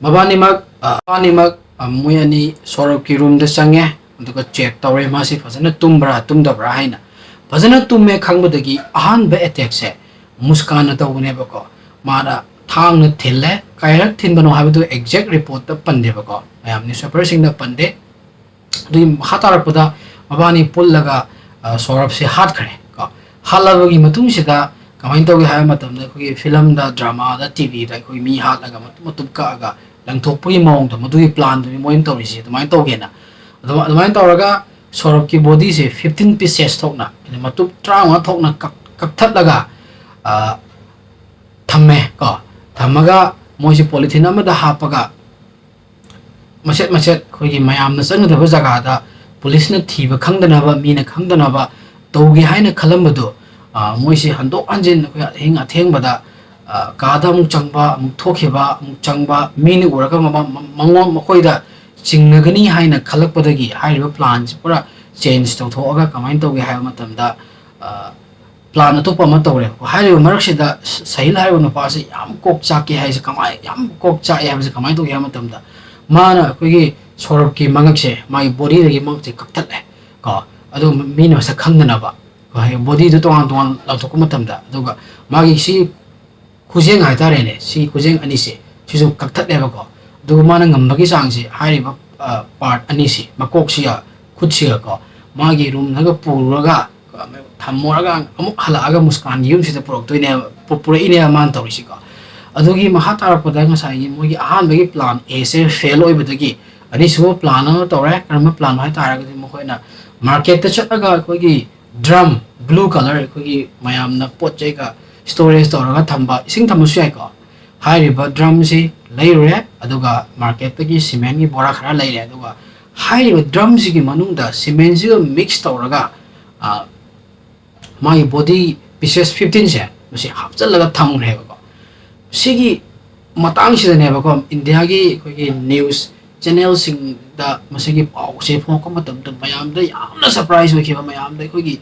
ꯃꯕꯥꯅꯤꯃꯛ, ꯑ, ꯃꯕꯥꯅꯤꯃꯛ, ꯑ, ꯃꯣꯏ ꯑꯅꯤ ꯁꯧꯔꯞꯀꯤ ꯔꯨꯝꯗ ꯆꯪꯉꯦ꯫ ꯑꯗꯨꯒ ꯆꯦꯛ ꯇꯧꯔꯦ ꯃꯥꯁꯤ ꯐꯖꯅ ꯇꯨꯝꯕ꯭ꯔꯥ ꯇꯨꯝꯗꯕ꯭ꯔꯥ ꯍꯥꯏꯅ꯫ ꯐꯖꯅ ꯇꯨꯝꯃꯦ ꯈꯪꯕꯗꯒꯤ ꯑꯍꯥꯟꯕ ꯑꯦꯇꯦꯛꯁꯦ ꯃꯨꯁꯀꯥꯟꯅ ꯇꯧꯕꯅꯦꯕꯀꯣ꯫ ꯃꯥꯅ ꯊꯥꯡꯅ ꯊꯤꯜꯂꯦ, ꯀꯌꯥꯔꯛ ꯊꯤꯟꯕꯅꯣ ꯍꯥꯏꯕꯗꯨ ꯑꯦꯛꯖꯦꯛ ꯔꯤꯄꯣꯔꯠꯇ ꯄꯟꯗꯦꯕꯀꯣ, ꯃꯌꯥꯝ ꯅ꯭ꯌꯨꯁꯄꯦꯄꯔꯁꯤꯡꯗ ꯄꯟꯗꯦ꯫ ꯑꯗꯨꯒꯤ ꯃꯈꯥ ꯇꯥꯔꯛꯄꯗ ꯃꯕꯥꯅꯤ ꯄꯨꯜꯂꯒ, ꯑ, ꯁꯧꯔꯚꯁꯦ ꯍꯥꯠꯈ꯭ꯔꯦ ꯀꯣ꯫ ꯍꯥꯠꯂꯕꯒꯤ ꯃꯇꯨꯡꯁꯤꯗ ꯀꯃꯥꯏꯅ ꯇꯧꯒꯦ ꯍꯥꯏꯕ ꯃꯇꯝꯗ, ꯑꯩꯈꯣꯏꯒꯤ ꯐꯤꯂꯝꯗ, ꯗ꯭ꯔꯃꯥꯗ, ꯇꯤꯚꯤꯗ ꯑꯩꯈꯣꯏ ꯃꯤ ꯍꯥꯠꯂꯒ ꯃꯇꯨꯝ ꯃꯇꯨꯝ ꯀꯛꯑꯒ ꯂꯪꯊꯣꯛꯄꯒꯤ ꯃꯑꯣꯡꯗ ꯃꯗꯨꯒꯤ ꯄ꯭ꯂꯥꯟꯗꯨꯅꯤ ꯃꯣꯏꯅ ꯇꯧꯔꯤꯁꯤ꯫ ꯑꯗꯨꯃꯥꯏꯅ ꯇꯧꯒꯦꯅ, ꯑꯗꯨꯃ-, ꯑꯗꯨꯃꯥꯏꯅ ꯇꯧꯔꯒ ꯁꯧꯔꯚꯀꯤ ꯕꯣꯗꯤꯁꯦ ꯐꯤꯐꯇꯤꯟ ꯄꯤꯁꯦꯁ ꯊꯣꯛꯅ, ꯍꯥꯏꯗꯤ ꯃꯇꯨꯝ ꯇꯔꯥꯃꯉꯥ ꯊꯣꯛꯅ ꯀꯛ-, ꯀꯛꯊꯠꯂꯒ, ꯑ, ꯊꯝꯃꯦ ꯀꯣ꯫ ꯊꯝꯃꯒ ꯃꯣꯏꯁꯦ ꯄꯣꯂꯤꯊꯤꯟ ꯑꯃꯗ ꯍꯥꯞꯄꯒ ꯃꯆꯦꯠ ꯃꯆꯦꯠ ꯑꯩꯈꯣꯏꯒꯤ ꯃꯌꯥꯝꯅ ꯆꯪꯒꯗꯕ ꯖꯒꯥꯗ ꯄꯨꯂꯤꯁꯅ ꯊꯤꯕ ꯈꯪꯗꯅꯕ, ꯃꯤꯅ ꯈꯪꯗꯅꯕ ꯇꯧꯒꯦ ꯍꯥꯏꯅ ꯈꯜꯂꯝꯕꯗꯣ, ꯑ, ꯃꯣꯏꯁꯤ ꯍꯟꯗꯣꯛ ꯍꯟꯖꯤꯟ ꯑꯩꯈꯣꯏ ꯑꯍꯤꯡ ꯑꯊꯦꯡꯕꯗ, ꯑ, ꯀꯥꯗ ꯑꯃꯨꯛ ꯆꯪꯕ, ꯑꯃꯨꯛ ꯊꯣꯛꯈꯤꯕ, ꯑꯃꯨꯛ ꯆꯪꯕ, ꯃꯤꯅ ꯎꯔꯒ ꯃꯃ-, ꯃ-, ꯃꯉꯣꯟ, ꯃꯈꯣꯏꯗ ꯆꯤꯡꯅꯒꯅꯤ ꯍꯥꯏꯅ ꯈꯜꯂꯛꯄꯗꯒꯤ ꯍꯥꯏꯔꯤꯕ ꯄ꯭ꯂꯥꯟꯁꯤ ꯄꯨꯔꯥ ꯆꯦꯟꯖ ꯇꯧꯊꯣꯛꯑꯒ ꯀꯃꯥꯏꯅ ꯇꯧꯒꯦ ꯍꯥꯏꯕ ꯃꯇꯝꯗ, ꯑ, ꯄ꯭ꯂꯥꯟ ꯑꯇꯣꯞꯄ ꯑꯃ ꯇꯧꯔꯦꯕꯀꯣ꯫ ꯍꯥꯏꯔꯤꯕ ꯃꯔꯛꯁꯤꯗ ꯁ-, ꯁꯍꯤꯜ ꯍꯥꯏꯔꯤꯕ ꯅꯨꯄꯥꯁꯤ ꯌꯥꯝ ꯀꯣꯛ ꯆꯥꯛꯀꯦ ꯍꯥꯏꯁꯦ ꯀꯃꯥꯏ-, ꯌꯥꯝ ꯀꯣꯛ ꯆꯥꯛꯑꯦ ꯍꯥꯏꯕꯁꯦ ꯀꯃꯥꯏꯅ ꯇꯧꯒꯦ ꯍꯥꯏꯕ ꯃꯇꯝꯗ, ꯃꯥꯅ ꯑꯩꯈꯣꯏꯒꯤ ꯁꯧꯔꯚꯀꯤ ꯃꯉꯛꯁꯦ, ꯃꯥꯒꯤ ꯕꯣꯗꯤꯗꯒꯤ ꯃꯉꯛꯁꯦ ꯀꯛꯊꯠꯂꯦ ꯀꯣ꯫ ꯑꯗꯨ ꯃꯤꯅ ꯃꯁꯛ ꯈꯪꯗꯅꯕ, ꯍꯥꯏꯗꯤ ꯕꯣꯗꯤꯗꯨ ꯇꯣꯉꯥꯟ ꯇꯣꯉꯥꯟ ꯂꯥꯎꯊꯣꯛꯄ ꯃꯇꯝꯗ, ꯑꯗꯨꯒ ꯃꯥꯒꯤ ꯁꯤ ꯈꯨꯖꯦꯡ ꯍꯥꯏꯇꯥꯔꯦꯅꯦ, ꯁꯤ ꯈꯨꯖꯦꯡ ꯑꯅꯤꯁꯦ ꯁꯤꯁꯨ ꯀꯛꯊꯠꯂꯦꯕꯀꯣ꯫ ꯑꯗꯨꯒ ꯃꯥꯅ ꯉꯝꯕꯒꯤ ꯆꯥꯡꯁꯦ ꯍꯥꯏꯔꯤꯕ, ꯑ, ꯄꯥꯔꯠ ꯑꯅꯤꯁꯤ, ꯃꯀꯣꯛꯁꯤꯒ ꯈꯨꯠꯁꯤꯒꯀꯣ, ꯃꯥꯒꯤ ꯔꯨꯝꯗꯒ ꯄꯨꯔꯒ, ꯑ, ꯊꯝꯃꯨꯔꯒ ꯑꯃꯨꯛ ꯍꯜꯂꯛꯑꯒ ꯃꯨꯁꯀꯥꯟꯒꯤ ꯌꯨꯝꯁꯤꯗ ꯄꯨꯔꯛꯇꯣꯏꯅꯦꯕ, ꯄꯨ-, ꯄꯨꯔꯛꯏꯅꯦꯕ ꯃꯥꯅ ꯇꯧꯔꯤꯁꯤꯀꯣ꯫ ꯑꯗꯨꯒꯤ ꯃꯈꯥ ꯇꯥꯔꯛꯄꯗ ꯉꯁꯥꯏꯒꯤ ꯃꯣꯏꯒꯤ ꯑꯍꯥꯟꯕꯒꯤ ꯄ꯭ꯂꯥꯟ ꯑꯦꯁꯦ ꯐꯦꯜ ꯑꯣꯏꯕꯗꯒꯤ ꯑꯅꯤꯁꯨꯕ ꯄ꯭ꯂꯥꯟ ꯑꯃ ꯇꯧꯔꯦ꯫ ꯀꯔꯝꯕ ꯄ꯭ꯂꯥꯟꯅꯣ ꯍꯥꯏ ꯇꯥꯔꯒꯗꯤ ꯃꯈꯣꯏꯅ ꯃꯥꯔꯀꯦꯠꯇ ꯆꯠꯂꯒ ꯑꯩꯈꯣꯏꯒꯤ ꯗ꯭ꯔꯝ, ꯕ꯭ꯂꯨ ꯀꯂꯔ, ꯑꯩꯈꯣꯏꯒꯤ ꯃꯌꯥꯝꯅ ꯄꯣꯠ ꯆꯩꯒ ꯁ꯭ꯇꯣꯔꯦꯖ ꯇꯧꯔꯒ ꯊꯝꯕ, ꯏꯁꯤꯡ ꯊꯝꯕꯁꯨ ꯌꯥꯏꯀꯣ꯫ ꯍꯥꯏꯔꯤꯕ ꯗ꯭ꯔꯝꯁꯤ ꯂꯩꯔꯨꯔꯦ, ꯑꯗꯨꯒ ꯃꯥꯔꯀꯦꯠꯇꯒꯤ ꯁꯤꯃꯦꯟꯒꯤ ꯕꯣꯔꯥ ꯈꯔ ꯂꯩꯔꯦ, ꯑꯗꯨꯒ ꯍꯥꯏꯔꯤꯕ ꯗ꯭ꯔꯝꯁꯤꯒꯤ ꯃꯅꯨꯡꯗ ꯁꯤꯃꯦꯟꯁꯤꯒ ꯃꯤꯛꯁ ꯇꯧꯔꯒ, ꯑ, ꯃꯥꯒꯤ ꯕꯣꯗꯤ ꯄꯤꯁꯦꯁ ꯐꯤꯐꯇꯤꯟꯁꯦ ꯃꯁꯤ ꯍꯥꯞꯆꯤꯜꯂꯒ ꯊꯝꯈ꯭ꯔꯦꯕꯀꯣ꯫ ꯁꯤꯒꯤ ꯃꯇꯥꯡꯁꯤꯗꯅꯦꯕꯀꯣ, ꯏꯟꯗꯤꯌꯥꯒꯤ ꯑꯩꯈꯣꯏꯒꯤ ꯅ꯭ꯌꯨꯁ ꯆꯦꯅꯦꯜꯁꯤꯡꯗ ꯃꯁꯤꯒꯤ ꯄꯥꯎꯁꯦ ꯐꯣꯡꯉꯛꯄ ꯃꯇꯝꯗ ꯃꯌꯥꯝꯗ ꯌꯥꯝꯅ ꯁꯔꯄ꯭ꯔꯥꯏꯁ ꯑꯣꯏꯈꯤꯕ, ꯃꯌꯥꯝꯗ ꯑꯩꯈꯣꯏꯒꯤ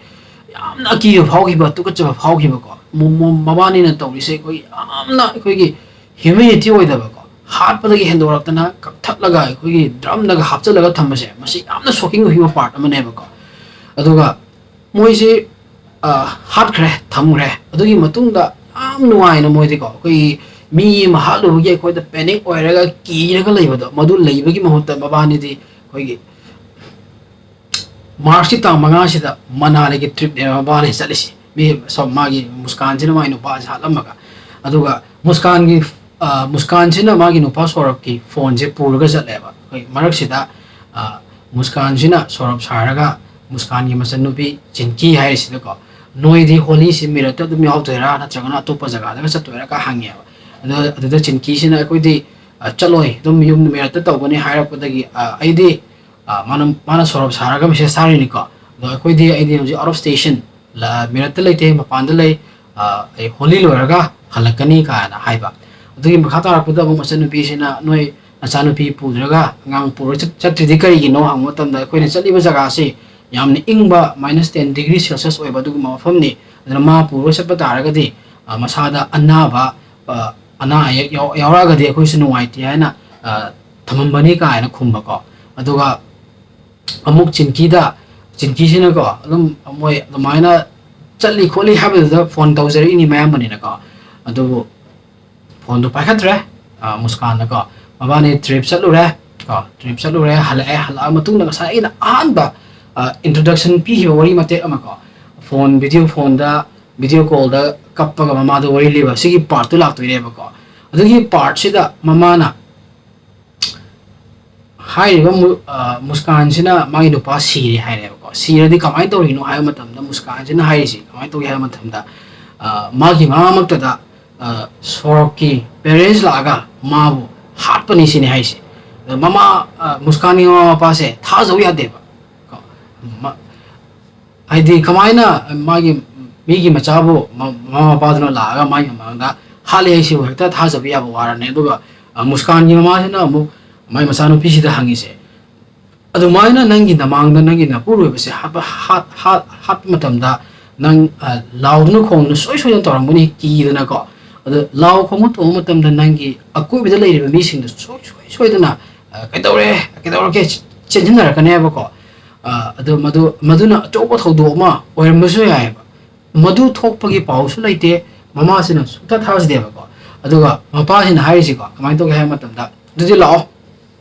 ꯌꯥꯝꯅ ꯑꯀꯤꯕ ꯐꯥꯎꯈꯤꯕ, ꯇꯨꯀꯠꯆꯕ ꯐꯥꯎꯈꯤꯕꯀꯣ꯫ ꯃꯣ-, ꯃꯣ-, ꯃꯕꯥꯅꯤꯅ ꯇꯧꯔꯤꯁꯦ ꯑꯩꯈꯣꯏꯒꯤ ꯌꯥꯝꯅ ꯑꯩꯈꯣꯏꯒꯤ ꯍ꯭ꯌꯨꯃꯦꯅꯤꯇꯤ ꯑꯣꯏꯗꯕꯀꯣ, ꯍꯥꯠꯄꯗꯒꯤ ꯍꯦꯟꯗꯣꯔꯛꯇꯅ ꯀꯛꯊꯠꯂꯒ ꯑꯩꯈꯣꯏꯒꯤ ꯗ꯭ꯔꯝꯗꯒ ꯍꯥꯞꯆꯤꯜꯂꯒ ꯊꯝꯕꯁꯦ, ꯃꯁꯤ ꯌꯥꯝꯅ ꯁꯣꯛꯀꯤꯡ ꯑꯣꯏꯕ ꯄꯥꯔꯠ ꯑꯃꯅꯦꯕꯀꯣ꯫ ꯑꯗꯨꯒ ꯃꯣꯏꯁꯤ, ꯑ, ꯍꯥꯠꯈ꯭ꯔꯦ, ꯊꯝꯈ꯭ꯔꯦ꯫ ꯑꯗꯨꯒꯤ ꯃꯇꯨꯡꯗ ꯌꯥꯝ ꯅꯨꯡꯉꯥꯏꯅ ꯃꯣꯏꯗꯤꯀꯣ, ꯑꯩꯈꯣꯏꯒꯤ ꯃꯤ ꯑꯃ ꯍꯥꯠꯂꯨꯕꯒꯤ ꯑꯩꯈꯣꯏꯗ ꯄꯦꯅꯤꯛ ꯑꯣꯏꯔꯒ ꯀꯤꯔꯒ ꯂꯩꯕꯗꯣ, ꯃꯗꯨ ꯂꯩꯕꯒꯤ ꯃꯍꯨꯠꯇ ꯃꯕꯥꯅꯤꯗꯤ ꯑꯩꯈꯣꯏꯒꯤ ꯃꯥꯔꯆꯀꯤ ꯇꯥꯡ ꯃꯉꯥꯁꯤꯗ ꯃꯅꯥꯂꯤꯒꯤ ꯇ꯭ꯔꯤꯞꯅꯦꯕ ꯃꯕꯥꯅꯤ ꯆꯠꯂꯤꯁꯤ꯫ ꯃꯤ ꯁꯣꯝ ꯃꯥꯒꯤ ꯃꯨꯁꯀꯥꯟꯁꯤꯅ ꯃꯥꯒꯤ ꯅꯨꯄꯥꯁꯤ ꯍꯥꯠꯂꯝꯃꯒ, ꯑꯗꯨꯒ ꯃꯨꯁꯀꯥꯟꯒꯤ, ꯑ, ꯃꯨꯁꯀꯥꯟꯁꯤꯅ ꯃꯥꯒꯤ ꯅꯨꯄꯥ ꯁꯧꯔꯞꯀꯤ ꯐꯣꯟꯁꯦ ꯄꯨꯔꯒ ꯆꯠꯂꯦꯕ꯫ ꯑꯩꯈꯣꯏ ꯃꯔꯛꯁꯤꯗ, ꯑ, ꯃꯨꯁꯀꯥꯟꯁꯤꯅ ꯁꯧꯔꯞ ꯁꯥꯔꯒ ꯃꯨꯁꯀꯥꯟꯒꯤ ꯃꯆꯟꯅꯨꯄꯤ ꯆꯤꯟꯀꯤ ꯍꯥꯏꯔꯤꯁꯤꯗꯀꯣ, "ꯅꯣꯏꯗꯤ ꯍꯣꯂꯤꯁꯤ ꯃꯤꯔꯠꯇ ꯑꯗꯨꯝ ꯌꯥꯎꯗꯣꯏꯔꯥ, ꯅꯠꯇ꯭ꯔꯒꯅ ꯑꯇꯣꯞꯄ ꯖꯒꯥꯗꯒ ꯆꯠꯇꯣꯏꯔꯥ?" ꯀ ꯍꯪꯉꯦꯕ꯫ ꯑꯗꯨ, ꯑꯗꯨꯗ ꯆꯤꯟꯀꯤꯁꯤꯅ, "ꯑꯩꯈꯣꯏꯗꯤ, ꯑ, ꯆꯠꯂꯣꯏ, ꯑꯗꯨꯝ ꯌꯨꯝꯗ ꯃꯤꯔꯠꯇ ꯇꯧꯒꯅꯤ" ꯍꯥꯏꯔꯛꯄꯗꯒꯤ, ꯑ, ꯑꯩꯗꯤ, ꯑ, ꯃꯥꯅ, ꯃꯥꯅ ꯁꯧꯔꯞ ꯁꯥꯔꯒ ꯃꯦꯁꯦꯖ ꯊꯥꯔꯤꯅꯤꯀꯣ꯫ ꯑꯗꯣ ꯑꯩꯈꯣꯏꯗꯤ, "ꯑꯩꯗꯤ ꯍꯧꯖꯤꯛ ꯑꯥꯎꯠ ꯑꯣꯐ ꯁ꯭ꯇꯦꯁꯟ, ꯂ-, ꯃꯤꯔꯠꯇ ꯂꯩꯇꯦ, ꯃꯄꯥꯟꯗ ꯂꯩ, ꯑ, ꯑꯩ ꯍꯣꯂꯤ ꯂꯣꯏꯔꯒ ꯍꯜꯂꯛꯀꯅꯤ" ꯀꯥꯏꯅ ꯍꯥꯏꯕ꯫ ꯑꯗꯨꯒꯤ ꯃꯈꯥ ꯇꯥꯔꯛꯄꯗ ꯑꯃꯨꯛ ꯃꯆꯟꯅꯨꯄꯤꯁꯤꯅ, "ꯅꯣꯏ ꯅꯆꯥꯅꯨꯄꯤ ꯄꯨꯗ꯭ꯔꯒ ꯑꯉꯥꯡ ꯄꯨꯔꯒ ꯆꯠ-, ꯆꯠꯇ꯭ꯔꯤꯗꯤ ꯀꯔꯤꯒꯤꯅꯣ?" ꯍꯪꯕ ꯃꯇꯝꯗ, "ꯑꯩꯈꯣꯏꯅ ꯆꯠꯂꯤꯕ ꯖꯒꯥꯁꯤ ꯌꯥꯝꯅ ꯏꯪꯕ, minus ten degree Celsius ꯑꯣꯏꯕ ꯑꯗꯨꯒꯨꯝꯕ ꯃꯐꯝꯅꯤ, ꯑꯗꯨꯅ ꯃꯥ ꯄꯨꯔꯒ ꯆꯠꯄ ꯇꯥꯔꯒꯗꯤ, ꯑ, ꯃꯁꯥꯗ ꯑꯅꯥꯕ, ꯑ, ꯑꯅꯥ ꯑꯌꯦꯛ ꯌꯥꯎ-, ꯌꯥꯎꯔꯛꯑꯒꯗꯤ ꯑꯩꯈꯣꯏꯁꯨ ꯅꯨꯡꯉꯥꯏꯇꯦ" ꯍꯥꯏꯅ, ꯑ, ꯊꯝꯃꯝꯕꯅꯤ ꯀꯥꯏꯅ ꯈꯨꯝꯕꯀꯣ꯫ ꯑꯗꯨꯒ ꯑꯃꯨꯛ ꯆꯤꯟꯀꯤꯗ, ꯆꯤꯟꯀꯤꯁꯤꯅꯀꯣ, ꯑꯗꯨꯝ ꯃꯣꯏ ꯑꯗꯨꯃꯥꯏꯅ ꯆꯠꯂꯤ ꯈꯣꯠꯂꯤ ꯍꯥꯏꯕꯗꯨꯗ ꯐꯣꯟ ꯇꯧꯖꯔꯛꯏꯅꯤ ꯃꯌꯥꯝꯕꯅꯤꯅꯀꯣ꯫ ꯑꯗꯨꯕꯨ ꯐꯣꯟꯗꯣ ꯄꯥꯏꯈꯠꯇ꯭ꯔꯦ, ꯑ, ꯃꯨꯁꯀꯥꯟꯅꯀꯣ꯫ ꯃꯕꯥꯅꯤ ꯇ꯭ꯔꯤꯞ ꯆꯠꯂꯨꯔꯦ ꯀꯣ, ꯇ꯭ꯔꯤꯞ ꯆꯠꯂꯨꯔꯦ, ꯍꯜꯂꯛꯑꯦ, ꯍꯜꯂꯛꯑ ꯃꯇꯨꯡꯗ ꯉꯁꯥꯏ ꯑꯩꯅ ꯑꯍꯥꯟꯕ, ꯑ, introduction ꯄꯤꯈꯤꯕ ꯋꯥꯔꯤ ꯃꯇꯦꯛ ꯑꯃ ꯀꯣ, ꯐꯣꯟ, ꯚꯤꯗꯤꯑꯣ ꯐꯣꯟꯗ, ꯚꯤꯗꯤꯑꯣ ꯀꯣꯜꯗ ꯀꯞꯄꯒ ꯃꯃꯥꯗ ꯋꯥꯔꯤ ꯂꯤꯕ, ꯁꯤꯒꯤ ꯄꯥꯔꯠꯇꯨ ꯂꯥꯛꯇꯣꯏꯅꯦꯕꯀꯣ꯫ ꯑꯗꯨꯒꯤ ꯄꯥꯔꯠꯁꯤꯗ ꯃꯃꯥꯅ ꯍꯥꯏꯔꯤꯕ ꯃꯨ-, ꯑ, ꯃꯨꯁꯀꯥꯟꯁꯤꯅ ꯃꯥꯒꯤ ꯅꯨꯄꯥ ꯁꯤꯔꯦ ꯍꯥꯏꯔꯦꯕꯀꯣ꯫ ꯁꯤꯔꯗꯤ ꯀꯃꯥꯏꯅ ꯇꯧꯔꯤꯅꯣ ꯍꯥꯏꯕ ꯃꯇꯝꯗ, ꯃꯨꯁꯀꯥꯟꯁꯤꯅ ꯍꯥꯏꯔꯤꯁꯤ ꯀꯃꯥꯏꯅ ꯇꯧꯒꯦ ꯍꯥꯏꯕ ꯃꯇꯝꯗ, ꯑ, ꯃꯥꯒꯤ ꯃꯃꯥꯃꯛꯇꯗ, ꯑ, ꯁꯣꯔꯣꯛꯀꯤ ꯄꯦꯔꯦꯟꯁ ꯂꯥꯛꯑꯒ ꯃꯥꯕꯨ ꯍꯥꯠꯄꯅꯤ ꯁꯤꯅꯤ ꯍꯥꯏꯁꯦ꯫ ꯑꯗ ꯃꯃꯥ, ꯑ, ꯃꯨꯁꯀꯥꯟꯒꯤ ꯃꯃꯥ ꯃꯄꯥꯁꯦ ꯊꯥꯖꯧ ꯌꯥꯗꯦꯕ ꯀꯣ꯫ ꯃ-, ꯍꯥꯏꯗꯤ ꯀꯃꯥꯏꯅ ꯃꯥꯒꯤ, ꯃꯤꯒꯤ ꯃꯆꯥꯕꯨ ꯃ-, ꯃꯃꯥ ꯃꯄꯥꯗꯨꯅ ꯂꯥꯛꯑꯒ ꯃꯥꯒꯤ ꯃꯃꯥꯡꯗ ꯍꯥꯠꯂꯦ ꯍꯥꯏꯁꯤꯕꯨ ꯍꯦꯛꯇ ꯊꯥꯖꯕ ꯌꯥꯕ ꯋꯥꯔꯅꯦ꯫ ꯑꯗꯨꯒ, ꯑ, ꯃꯨꯁꯀꯥꯟꯒꯤ ꯃꯃꯥꯁꯤꯅ ꯑꯃꯨꯛ ꯃꯥꯏ ꯃꯆꯥꯅꯨꯄꯤꯁꯤꯗ ꯍꯪꯉꯤꯁꯦ, "ꯑꯗꯨꯃꯥꯏꯅ ꯅꯪꯒꯤ ꯅꯃꯥꯡꯗ ꯅꯪꯒꯤ ꯅꯄꯨꯔꯣꯏꯕꯁꯦ ꯍꯥꯠꯄ, ꯍꯥꯠ-, ꯍꯥꯠ-, ꯍꯥꯠꯄ ꯃꯇꯝꯗ ꯅꯪ, ꯑ, ꯂꯥꯎꯗꯨꯅ ꯈꯣꯡꯗꯨꯅ ꯁꯣꯏ ꯁꯣꯏꯗꯅ ꯇꯧꯔꯝꯒꯅꯤ ꯀꯤꯗꯅꯀꯣ꯫ ꯑꯗꯣ ꯂꯥꯎ ꯈꯣꯡꯕ ꯇꯧꯕ ꯃꯇꯝꯗ ꯅꯪꯒꯤ ꯑꯀꯣꯏꯕꯗ ꯂꯩꯔꯤꯕ ꯃꯤꯁꯤꯡꯗꯣ ꯁꯨꯡꯁꯣꯏ ꯁꯣꯏꯗꯅ, "ꯑ, ꯀꯩꯗꯧꯔꯦ? ꯀꯩꯗꯧꯔꯒꯦ?" ꯆꯦꯟꯁꯤꯟꯅꯔꯛꯀꯅꯦꯕꯀꯣ꯫ ꯑ, ꯑꯗꯣ ꯃꯗꯨ, ꯃꯗꯨꯅ ꯑꯆꯧꯕ ꯊꯧꯗꯣꯛ ꯑꯃ ꯑꯣꯏꯔꯝꯕꯁꯨ ꯌꯥꯏꯑꯕ꯫ ꯃꯗꯨ ꯊꯣꯛꯄꯒꯤ ꯄꯥꯎꯁꯨ ꯂꯩꯇꯦ, ꯃꯃꯥꯁꯤꯅ ꯁꯨꯡꯊꯥ ꯊꯥꯖꯗꯦꯕꯀꯣ꯫ ꯑꯗꯨꯒ ꯃꯄꯥꯁꯤꯅ ꯍꯥꯏꯔꯤꯁꯤꯀꯣ, ꯀꯃꯥꯏꯅ ꯇꯧꯒꯦ ꯍꯥꯏꯕ ꯃꯇꯝꯗ, "ꯑꯗꯨꯗꯤ ꯂꯥꯛꯑꯣ,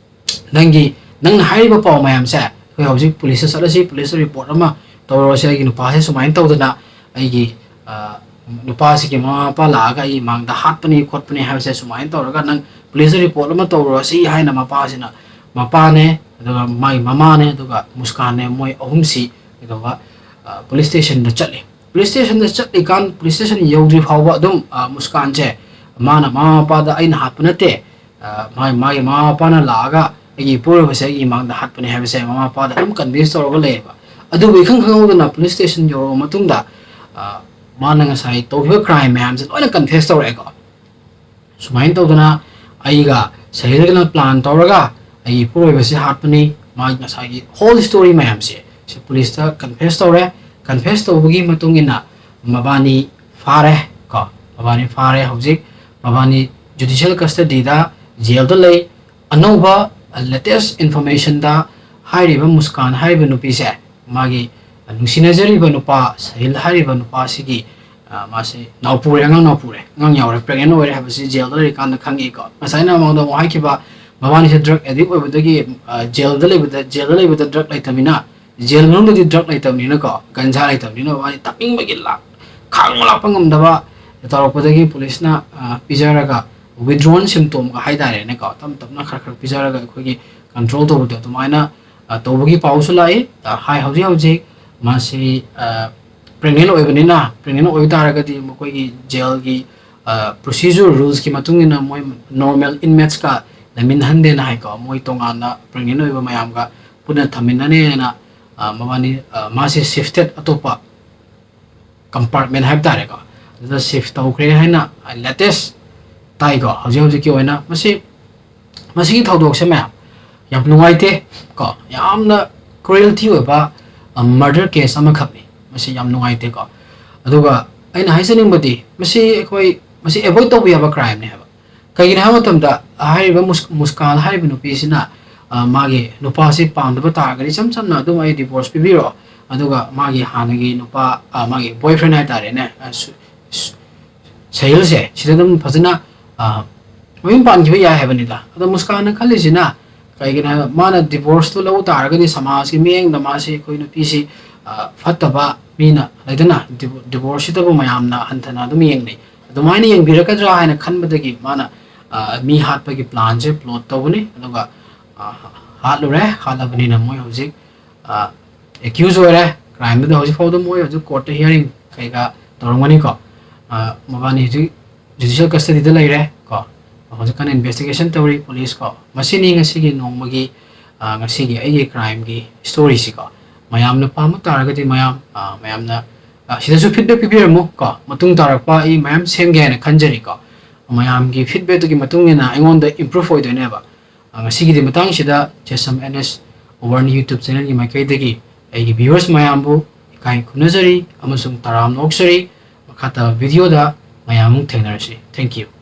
ꯅꯪꯒꯤ, ꯅꯪꯅ ꯍꯥꯏꯔꯤꯕ ꯄꯥꯎ ꯃꯌꯥꯝꯁꯦ ꯑꯩꯈꯣꯏ ꯍꯧꯖꯤꯛ ꯄꯨꯂꯤꯁꯇ ꯆꯠꯂꯁꯤ, ꯄꯨꯂꯤꯁꯇ ꯔꯤꯄꯣꯔꯠ ꯑꯃ ꯇꯧꯔꯨꯔꯁꯤ, ꯑꯩꯒꯤ ꯅꯨꯄꯥꯁꯦ ꯁꯨꯃꯥꯏꯅ ꯇꯧꯗꯅ ꯑꯩꯒꯤ, ꯑ, ꯅꯨꯄꯥꯁꯤꯒꯤ ꯃꯃꯥ ꯃꯄꯥ ꯂꯥꯛꯑꯒ ꯑꯩꯒꯤ ꯃꯥꯡꯗ ꯍꯥꯠꯄꯅꯤ ꯈꯣꯠꯄꯅꯤ ꯍꯥꯏꯕꯁꯦ ꯁꯨꯃꯥꯏꯅ ꯇꯧꯔꯒ ꯅꯪ ꯄꯨꯂꯤꯁꯇ ꯔꯤꯄꯣꯔꯠ ꯑꯃ ꯇꯧꯔꯨꯔꯁꯤ" ꯍꯥꯏꯅ ꯃꯄꯥꯁꯤꯅ, ꯃꯄꯥꯅꯦ, ꯑꯗꯨꯒ ꯃꯥꯒꯤ ꯃꯃꯥꯅꯦ, ꯑꯗꯨꯒ ꯃꯨꯁꯀꯥꯟꯅꯦ, ꯃꯣꯏ ꯑꯍꯨꯝꯁꯤ ꯀꯩꯗꯧꯕ, ꯑ, ꯄꯨꯂꯤꯁ ꯁ꯭ꯇꯦꯁꯟꯗ ꯆꯠꯂꯤ꯫ ꯄꯨꯂꯤꯁ ꯁ꯭ꯇꯦꯁꯟꯗ ꯆꯠꯂꯤꯀꯥꯟ, ꯄꯨꯂꯤꯁ ꯁ꯭ꯇꯦꯁꯟ ꯌꯧꯗ꯭ꯔꯤ ꯐꯥꯎꯕ ꯑꯗꯨꯝ, ꯑ, ꯃꯨꯁꯀꯥꯟꯁꯦ ꯃꯥꯅ ꯃꯃꯥ ꯃꯄꯥꯗ "ꯑꯩꯅ ꯍꯥꯠꯄ ꯅꯠꯇꯦ, ꯑ, ꯃꯥ-, ꯃꯥꯒꯤ ꯃꯃꯥ ꯃꯄꯥꯅ ꯂꯥꯛꯑꯒ ꯑꯩꯒꯤ ꯏꯄꯨꯔꯣꯏꯕꯁꯦ ꯑꯩꯒꯤ ꯏꯃꯥꯡꯗ ꯍꯥꯠꯄꯅꯦ" ꯍꯥꯏꯕꯁꯦ ꯃꯃꯥ ꯃꯄꯥꯗ ꯑꯗꯨꯝ ꯀꯟꯚꯤꯟꯁ ꯇꯧꯔꯒ ꯂꯩꯌꯦꯕ꯫ ꯑꯗꯨꯕꯨ ꯏꯈꯪ ꯈꯪꯍꯧꯗꯅ ꯄꯨꯂꯤꯁ ꯁ꯭ꯇꯦꯁꯟ ꯌꯧꯔꯕ ꯃꯇꯨꯡꯗ, ꯑ, ꯃꯥꯅ ꯉꯁꯥꯏ ꯇꯧꯈꯤꯕ ꯀ꯭ꯔꯥꯏꯝ ꯃꯌꯥꯝꯁꯦ ꯂꯣꯏꯅ ꯀꯟꯐꯦꯁ ꯇꯧꯔꯛꯑꯦꯀꯣ꯫ ꯁꯨꯃꯥꯏꯅ ꯇꯧꯗꯅ ꯑꯩꯒ ꯁꯍꯤꯜꯒꯅ ꯄ꯭ꯂꯥꯟ ꯇꯧꯔꯒ ꯑꯩꯒꯤ ꯏꯄꯨꯔꯣꯏꯕꯁꯦ ꯍꯥꯠꯄꯅꯤ꯫ ꯃꯥꯒꯤ ꯉꯁꯥꯏꯒꯤ ꯍꯣꯜ ꯁ꯭ꯇꯣꯔꯤ ꯃꯌꯥꯝꯁꯦ ꯁꯤ ꯄꯨꯂꯤꯁꯇ ꯀꯟꯐꯦꯁ ꯇꯧꯔꯦ꯫ ꯀꯟꯐꯦꯁ ꯇꯧꯕꯒꯤ ꯃꯇꯨꯡ ꯏꯟꯅ ꯃꯕꯥꯅꯤ ꯐꯥꯔꯦ ꯀꯣ꯫ ꯃꯕꯥꯅꯤ ꯐꯥꯔꯦ꯫ ꯍꯧꯖꯤꯛ ꯃꯕꯥꯅꯤ ꯖꯨꯗꯤꯁꯤꯌꯦꯜ ꯀꯁꯇꯗꯤꯗ, ꯖꯦꯜꯗ ꯂꯩ꯫ ꯑꯅꯧꯕ ꯂꯦꯇꯦꯁ ꯏꯟꯐꯣꯔꯃꯦꯁꯟꯗ ꯍꯥꯏꯔꯤꯕ ꯃꯨꯁꯀꯥꯟ ꯍꯥꯏꯔꯤꯕ ꯅꯨꯄꯤꯁꯦ, ꯃꯥꯒꯤ ꯅꯨꯡꯁꯤꯅꯖꯔꯤꯕ ꯅꯨꯄꯥ ꯁꯍꯤꯜ ꯍꯥꯏꯔꯤꯕ ꯅꯨꯄꯥꯁꯤꯒꯤ, ꯑ, ꯃꯥꯁꯤ ꯅꯥꯎꯄꯨꯔꯦ, ꯑꯉꯥꯡ ꯅꯥꯎꯄꯨꯔꯦ, ꯑꯉꯥꯡ ꯌꯥꯎꯔꯦ, ꯄ꯭ꯔꯦꯒꯅꯦꯟ ꯑꯣꯏꯔꯦ ꯍꯥꯏꯕꯁꯤ ꯖꯦꯜꯗ ꯂꯩꯔꯤꯀꯥꯟꯗ ꯈꯪꯉꯛꯏꯀꯣ꯫ ꯉꯁꯥꯏꯅ ꯃꯃꯥꯡꯗ ꯑꯃꯨꯛ ꯍꯥꯏꯈꯤꯕ, ꯃꯕꯥꯅꯤꯁꯦ ꯗ꯭ꯔꯒ ꯑꯦꯗꯤꯛ ꯑꯣꯏꯕꯗꯒꯤ, ꯑ, ꯖꯦꯜꯗ ꯂꯩꯕꯗ, ꯖꯦꯜꯗ ꯂꯩꯕꯗ ꯗ꯭ꯔꯒ ꯂꯩꯇꯕꯅꯤꯅ, ꯖꯦꯜ ꯃꯅꯨꯡꯗꯗꯤ ꯗ꯭ꯔꯒ ꯂꯩꯇꯕꯅꯤꯅꯀꯣ, ꯒꯟꯖꯥ ꯂꯩꯇꯕꯅꯤꯅ ꯃꯕꯥꯅꯤ ꯊꯛꯅꯤꯡꯕꯒꯤ ꯂꯥꯛ-, ꯈꯥꯡꯕ ꯂꯥꯛꯄ ꯉꯝꯗꯕ ꯇꯧꯔꯛꯄꯗꯒꯤ ꯄꯨꯂꯤꯁꯅ, ꯑ, ꯄꯤꯖꯔꯒ, ꯋꯤꯗ꯭ꯔꯣꯟ ꯁꯤꯝꯇꯣꯝꯒ ꯍꯥꯏꯇꯥꯔꯦꯅꯦꯀꯣ, ꯇꯞ ꯇꯞꯅ ꯈꯔ ꯈꯔ ꯄꯤꯖꯔꯒ ꯑꯩꯈꯣꯏꯒꯤ ꯀꯟꯇ꯭ꯔꯣꯜ ꯇꯧꯕꯗꯣ ꯑꯗꯨꯃꯥꯏꯅ, ꯑ, ꯇꯧꯕꯒꯤ ꯄꯥꯎꯁꯨ ꯂꯥꯛꯏ꯫ ꯑ, ꯍꯥꯏ, ꯍꯧꯖꯤꯛ ꯍꯧꯖꯤꯛ ꯃꯥꯁꯤ, ꯑ, ꯄ꯭ꯔꯦꯒꯅꯦꯟ ꯑꯣꯏꯕꯅꯤꯅ, ꯄ꯭ꯔꯦꯒꯅꯦꯟ ꯑꯣꯏꯕ ꯇꯥꯔꯒꯗꯤ ꯃꯈꯣꯏꯒꯤ ꯖꯦꯜꯒꯤ, ꯑ, ꯄ꯭ꯔꯣꯁꯤꯖꯔ ꯔꯨꯜꯁꯀꯤ ꯃꯇꯨꯡ ꯏꯟꯅ ꯃꯣꯏ ꯅꯣꯔꯃꯦꯜ ꯏꯟꯃꯦꯠꯁꯀ ꯂꯩꯃꯤꯟꯅꯍꯟꯗꯦꯅ ꯍꯥꯏꯀꯣ꯫ ꯃꯣꯏ ꯇꯣꯉꯥꯟꯅ ꯄ꯭ꯔꯦꯒꯅꯦꯟ ꯑꯣꯏꯕ ꯃꯌꯥꯝꯒ ꯄꯨꯟꯅ ꯊꯝꯃꯤꯟꯅꯅꯦꯅ, ꯑ, ꯃꯕꯥꯅꯤ, ꯑ, ꯃꯥꯁꯦ ꯁꯤꯐꯇꯦꯠ ꯑꯇꯣꯞꯄ ꯀꯝꯄꯥꯔꯠꯃꯦꯟ ꯍꯥꯏꯕ ꯇꯥꯔꯦꯀꯣ, ꯑꯗꯨꯗ ꯁꯤꯐ ꯇꯧꯈ꯭ꯔꯦ ꯍꯥꯏꯅ ꯂꯦꯇꯦꯁ ꯇꯥꯏꯀꯣ꯫ ꯍꯧꯖꯤꯛ ꯍꯧꯖꯤꯛꯀꯤ ꯑꯣꯏꯅ ꯃꯁꯤ, ꯃꯁꯤꯒꯤ ꯊꯧꯗꯣꯛꯁꯦ ꯃꯌꯥꯝ ꯌꯥꯝ ꯅꯨꯡꯉꯥꯏꯇꯦ ꯀꯣ, ꯌꯥꯝꯅ ꯀ꯭ꯔꯨꯌꯦꯜꯇꯤ ꯑꯣꯏꯕ, ꯑ, ꯃꯔꯗꯔ ꯀꯦꯁ ꯑꯃꯈꯛꯅꯤ꯫ ꯃꯁꯤ ꯌꯥꯝ ꯅꯨꯡꯉꯥꯏꯇꯦꯀꯣ꯫ ꯑꯗꯨꯒ ꯑꯩꯅ ꯍꯥꯏꯖꯅꯤꯡꯕꯗꯤ, ꯃꯁꯤ ꯑꯩꯈꯣꯏ ꯃꯁꯤ ꯑꯦꯚꯣꯏꯗ ꯇꯧꯕ ꯌꯥꯕ ꯀ꯭ꯔꯥꯏꯝꯅꯦ ꯍꯥꯏꯕ꯫ ꯀꯩꯒꯤꯅꯣ ꯍꯥꯏꯕ ꯃꯇꯝꯗ, ꯍꯥꯏꯔꯤꯕ ꯃꯨꯁ- ꯃꯨꯁꯀꯥꯟ ꯍꯥꯏꯔꯤꯕ ꯅꯨꯄꯤꯁꯤꯅ, ꯑ, ꯃꯥꯒꯤ ꯅꯨꯄꯥꯁꯤ ꯄꯥꯝꯗꯕ ꯇꯥꯔꯒꯗꯤ ꯏꯆꯝ ꯆꯝꯅ ꯑꯗꯨꯝ "ꯑꯩ ꯗꯤꯚꯣꯔꯁ ꯄꯤꯕꯤꯔꯣ", ꯑꯗꯨꯒ ꯃꯥꯒꯤ ꯍꯥꯟꯅꯒꯤ ꯅꯨꯄꯥ, ꯑ, ꯃꯥꯒꯤ ꯕꯣꯏꯐ꯭ꯔꯦꯟ ꯍꯥꯏꯇꯥꯔꯦꯅꯦ, ꯑ, ꯁꯨ- ꯁꯨ- ꯁꯍꯤꯜꯁꯦ ꯁꯤꯗ ꯑꯗꯨꯝ ꯐꯖꯅ, ꯑ, ꯃꯌꯨꯝ ꯄꯥꯟꯈꯤꯕ ꯌꯥꯏ ꯍꯥꯏꯕꯅꯤꯗ꯫ ꯑꯗꯣ ꯃꯨꯁꯀꯥꯟꯅ ꯈꯜꯂꯤꯁꯤꯅ ꯀꯩꯒꯤꯅꯣ ꯍꯥꯏꯕ, ꯃꯥꯅ ꯗꯤꯚꯣꯔꯁꯇꯨ ꯂꯧ ꯇꯥꯔꯒꯗꯤ ꯁꯃꯥꯖꯀꯤ ꯃꯤꯠꯌꯦꯡꯗ ꯃꯥꯁꯤ ꯑꯩꯈꯣꯏ ꯅꯨꯄꯤꯁꯤ, ꯑ, ꯐꯠꯇꯕ ꯃꯤꯅ ꯂꯩꯗꯅ, ꯗꯤꯚꯣ- ꯗꯤꯚꯣꯔꯁꯁꯤꯗꯕꯨ ꯃꯌꯥꯝꯅ ꯍꯟꯊꯅ ꯑꯗꯨꯝ ꯌꯦꯡꯅꯩ꯫ ꯑꯗꯨꯃꯥꯏꯅ ꯌꯦꯡꯕꯤꯔꯛꯀꯗ꯭ꯔꯥ ꯍꯥꯏꯅ ꯈꯟꯕꯗꯒꯤ ꯃꯥꯅ, ꯑ, ꯃꯤ ꯍꯥꯠꯄꯒꯤ ꯄ꯭ꯂꯥꯟꯁꯦ ꯄ꯭ꯂꯣꯠ ꯇꯧꯕꯅꯤ꯫ ꯑꯗꯨꯒ, ꯑ, ꯍꯥꯠꯂꯨꯔꯦ꯫ ꯍꯥꯠꯂꯕꯅꯤꯅ ꯃꯣꯏ ꯍꯧꯖꯤꯛ, ꯑ, ꯑꯦꯀ꯭ꯌꯨꯁ ꯑꯣꯏꯔꯦ, ꯀ꯭ꯔꯥꯏꯝꯗꯨꯗ꯫ ꯍꯧꯖꯤꯛ ꯐꯥꯎꯗ ꯃꯣꯏ ꯍꯧꯖꯤꯛ ꯀꯣꯔꯠꯇ ꯍꯤꯌꯥꯔꯤꯡ ꯀꯩꯀꯥ ꯇꯧꯔꯝꯒꯅꯤꯀꯣ꯫ ꯑ, ꯃꯕꯥꯅꯤ ꯍꯧꯖꯤꯛ ꯖꯨꯗꯤꯁꯤꯌꯦꯜ ꯀꯁꯇꯗꯤꯗ ꯂꯩꯔꯦ ꯀꯣ꯫ ꯍꯧꯖꯤꯛ ꯀꯟꯅ ꯏꯟꯚꯦꯁꯇꯤꯒꯦꯁꯟ ꯇꯧꯔꯤ ꯄꯨꯂꯤꯁ ꯀꯣ꯫ ꯃꯁꯤꯅꯤ ꯉꯁꯤꯒꯤ ꯅꯣꯡꯃꯒꯤ, ꯑ, ꯉꯁꯤꯒꯤ ꯑꯩꯒꯤ ꯀ꯭ꯔꯥꯏꯝꯒꯤ ꯁ꯭ꯇꯣꯔꯤꯁꯤꯀꯣ꯫ ꯃꯌꯥꯝꯅ ꯄꯥꯝꯕ ꯇꯥꯔꯒꯗꯤ ꯃꯌꯥꯝ, ꯑ, ꯃꯌꯥꯝꯅ, ꯑ, ꯁꯤꯗꯁꯨ ꯐꯤꯗꯕꯦꯛ ꯄꯤꯕꯤꯔꯝꯃꯨ ꯀꯣ꯫ ꯃꯇꯨꯡ ꯇꯥꯔꯛꯄ ꯑꯩ ꯃꯌꯥꯝ ꯁꯦꯝꯒꯦ ꯍꯥꯏꯅ ꯈꯟꯖꯔꯤꯀꯣ꯫ ꯃꯌꯥꯝꯒꯤ ꯐꯤꯗꯕꯦꯛꯇꯨꯒꯤ ꯃꯇꯨꯡ ꯏꯟꯅ ꯑꯩꯉꯣꯟꯗ ꯏꯝꯄ꯭ꯔꯨꯚ ꯑꯣꯏꯗꯣꯏꯅꯦꯕ꯫ ꯑ, ꯉꯁꯤꯒꯤꯗꯤ ꯃꯇꯥꯡꯁꯤꯗ ꯖꯦꯁꯝ ꯑꯦꯟ ꯑꯦꯁ ꯋꯥꯔꯜ ꯌꯨꯇ꯭ꯌꯨꯕ ꯆꯦꯅꯦꯜꯒꯤ ꯃꯥꯏꯀꯩꯗꯒꯤ ꯑꯩꯒꯤ ꯚ꯭ꯌꯨꯋꯔꯁ ꯃꯌꯥꯝꯕꯨ ꯏꯀꯥꯏ ꯈꯨꯝꯅꯖꯔꯤ ꯑꯃꯁꯨꯡ ꯇꯔꯥꯝꯅ ꯑꯣꯛꯆꯔꯤ꯫ ꯃꯈꯥ ꯇꯥꯕ ꯚꯤꯗꯤꯑꯣꯗ ꯃꯌꯥꯝ ꯑꯃꯨꯛ ꯊꯦꯡꯅꯔꯁꯤ꯫ Thank you꯫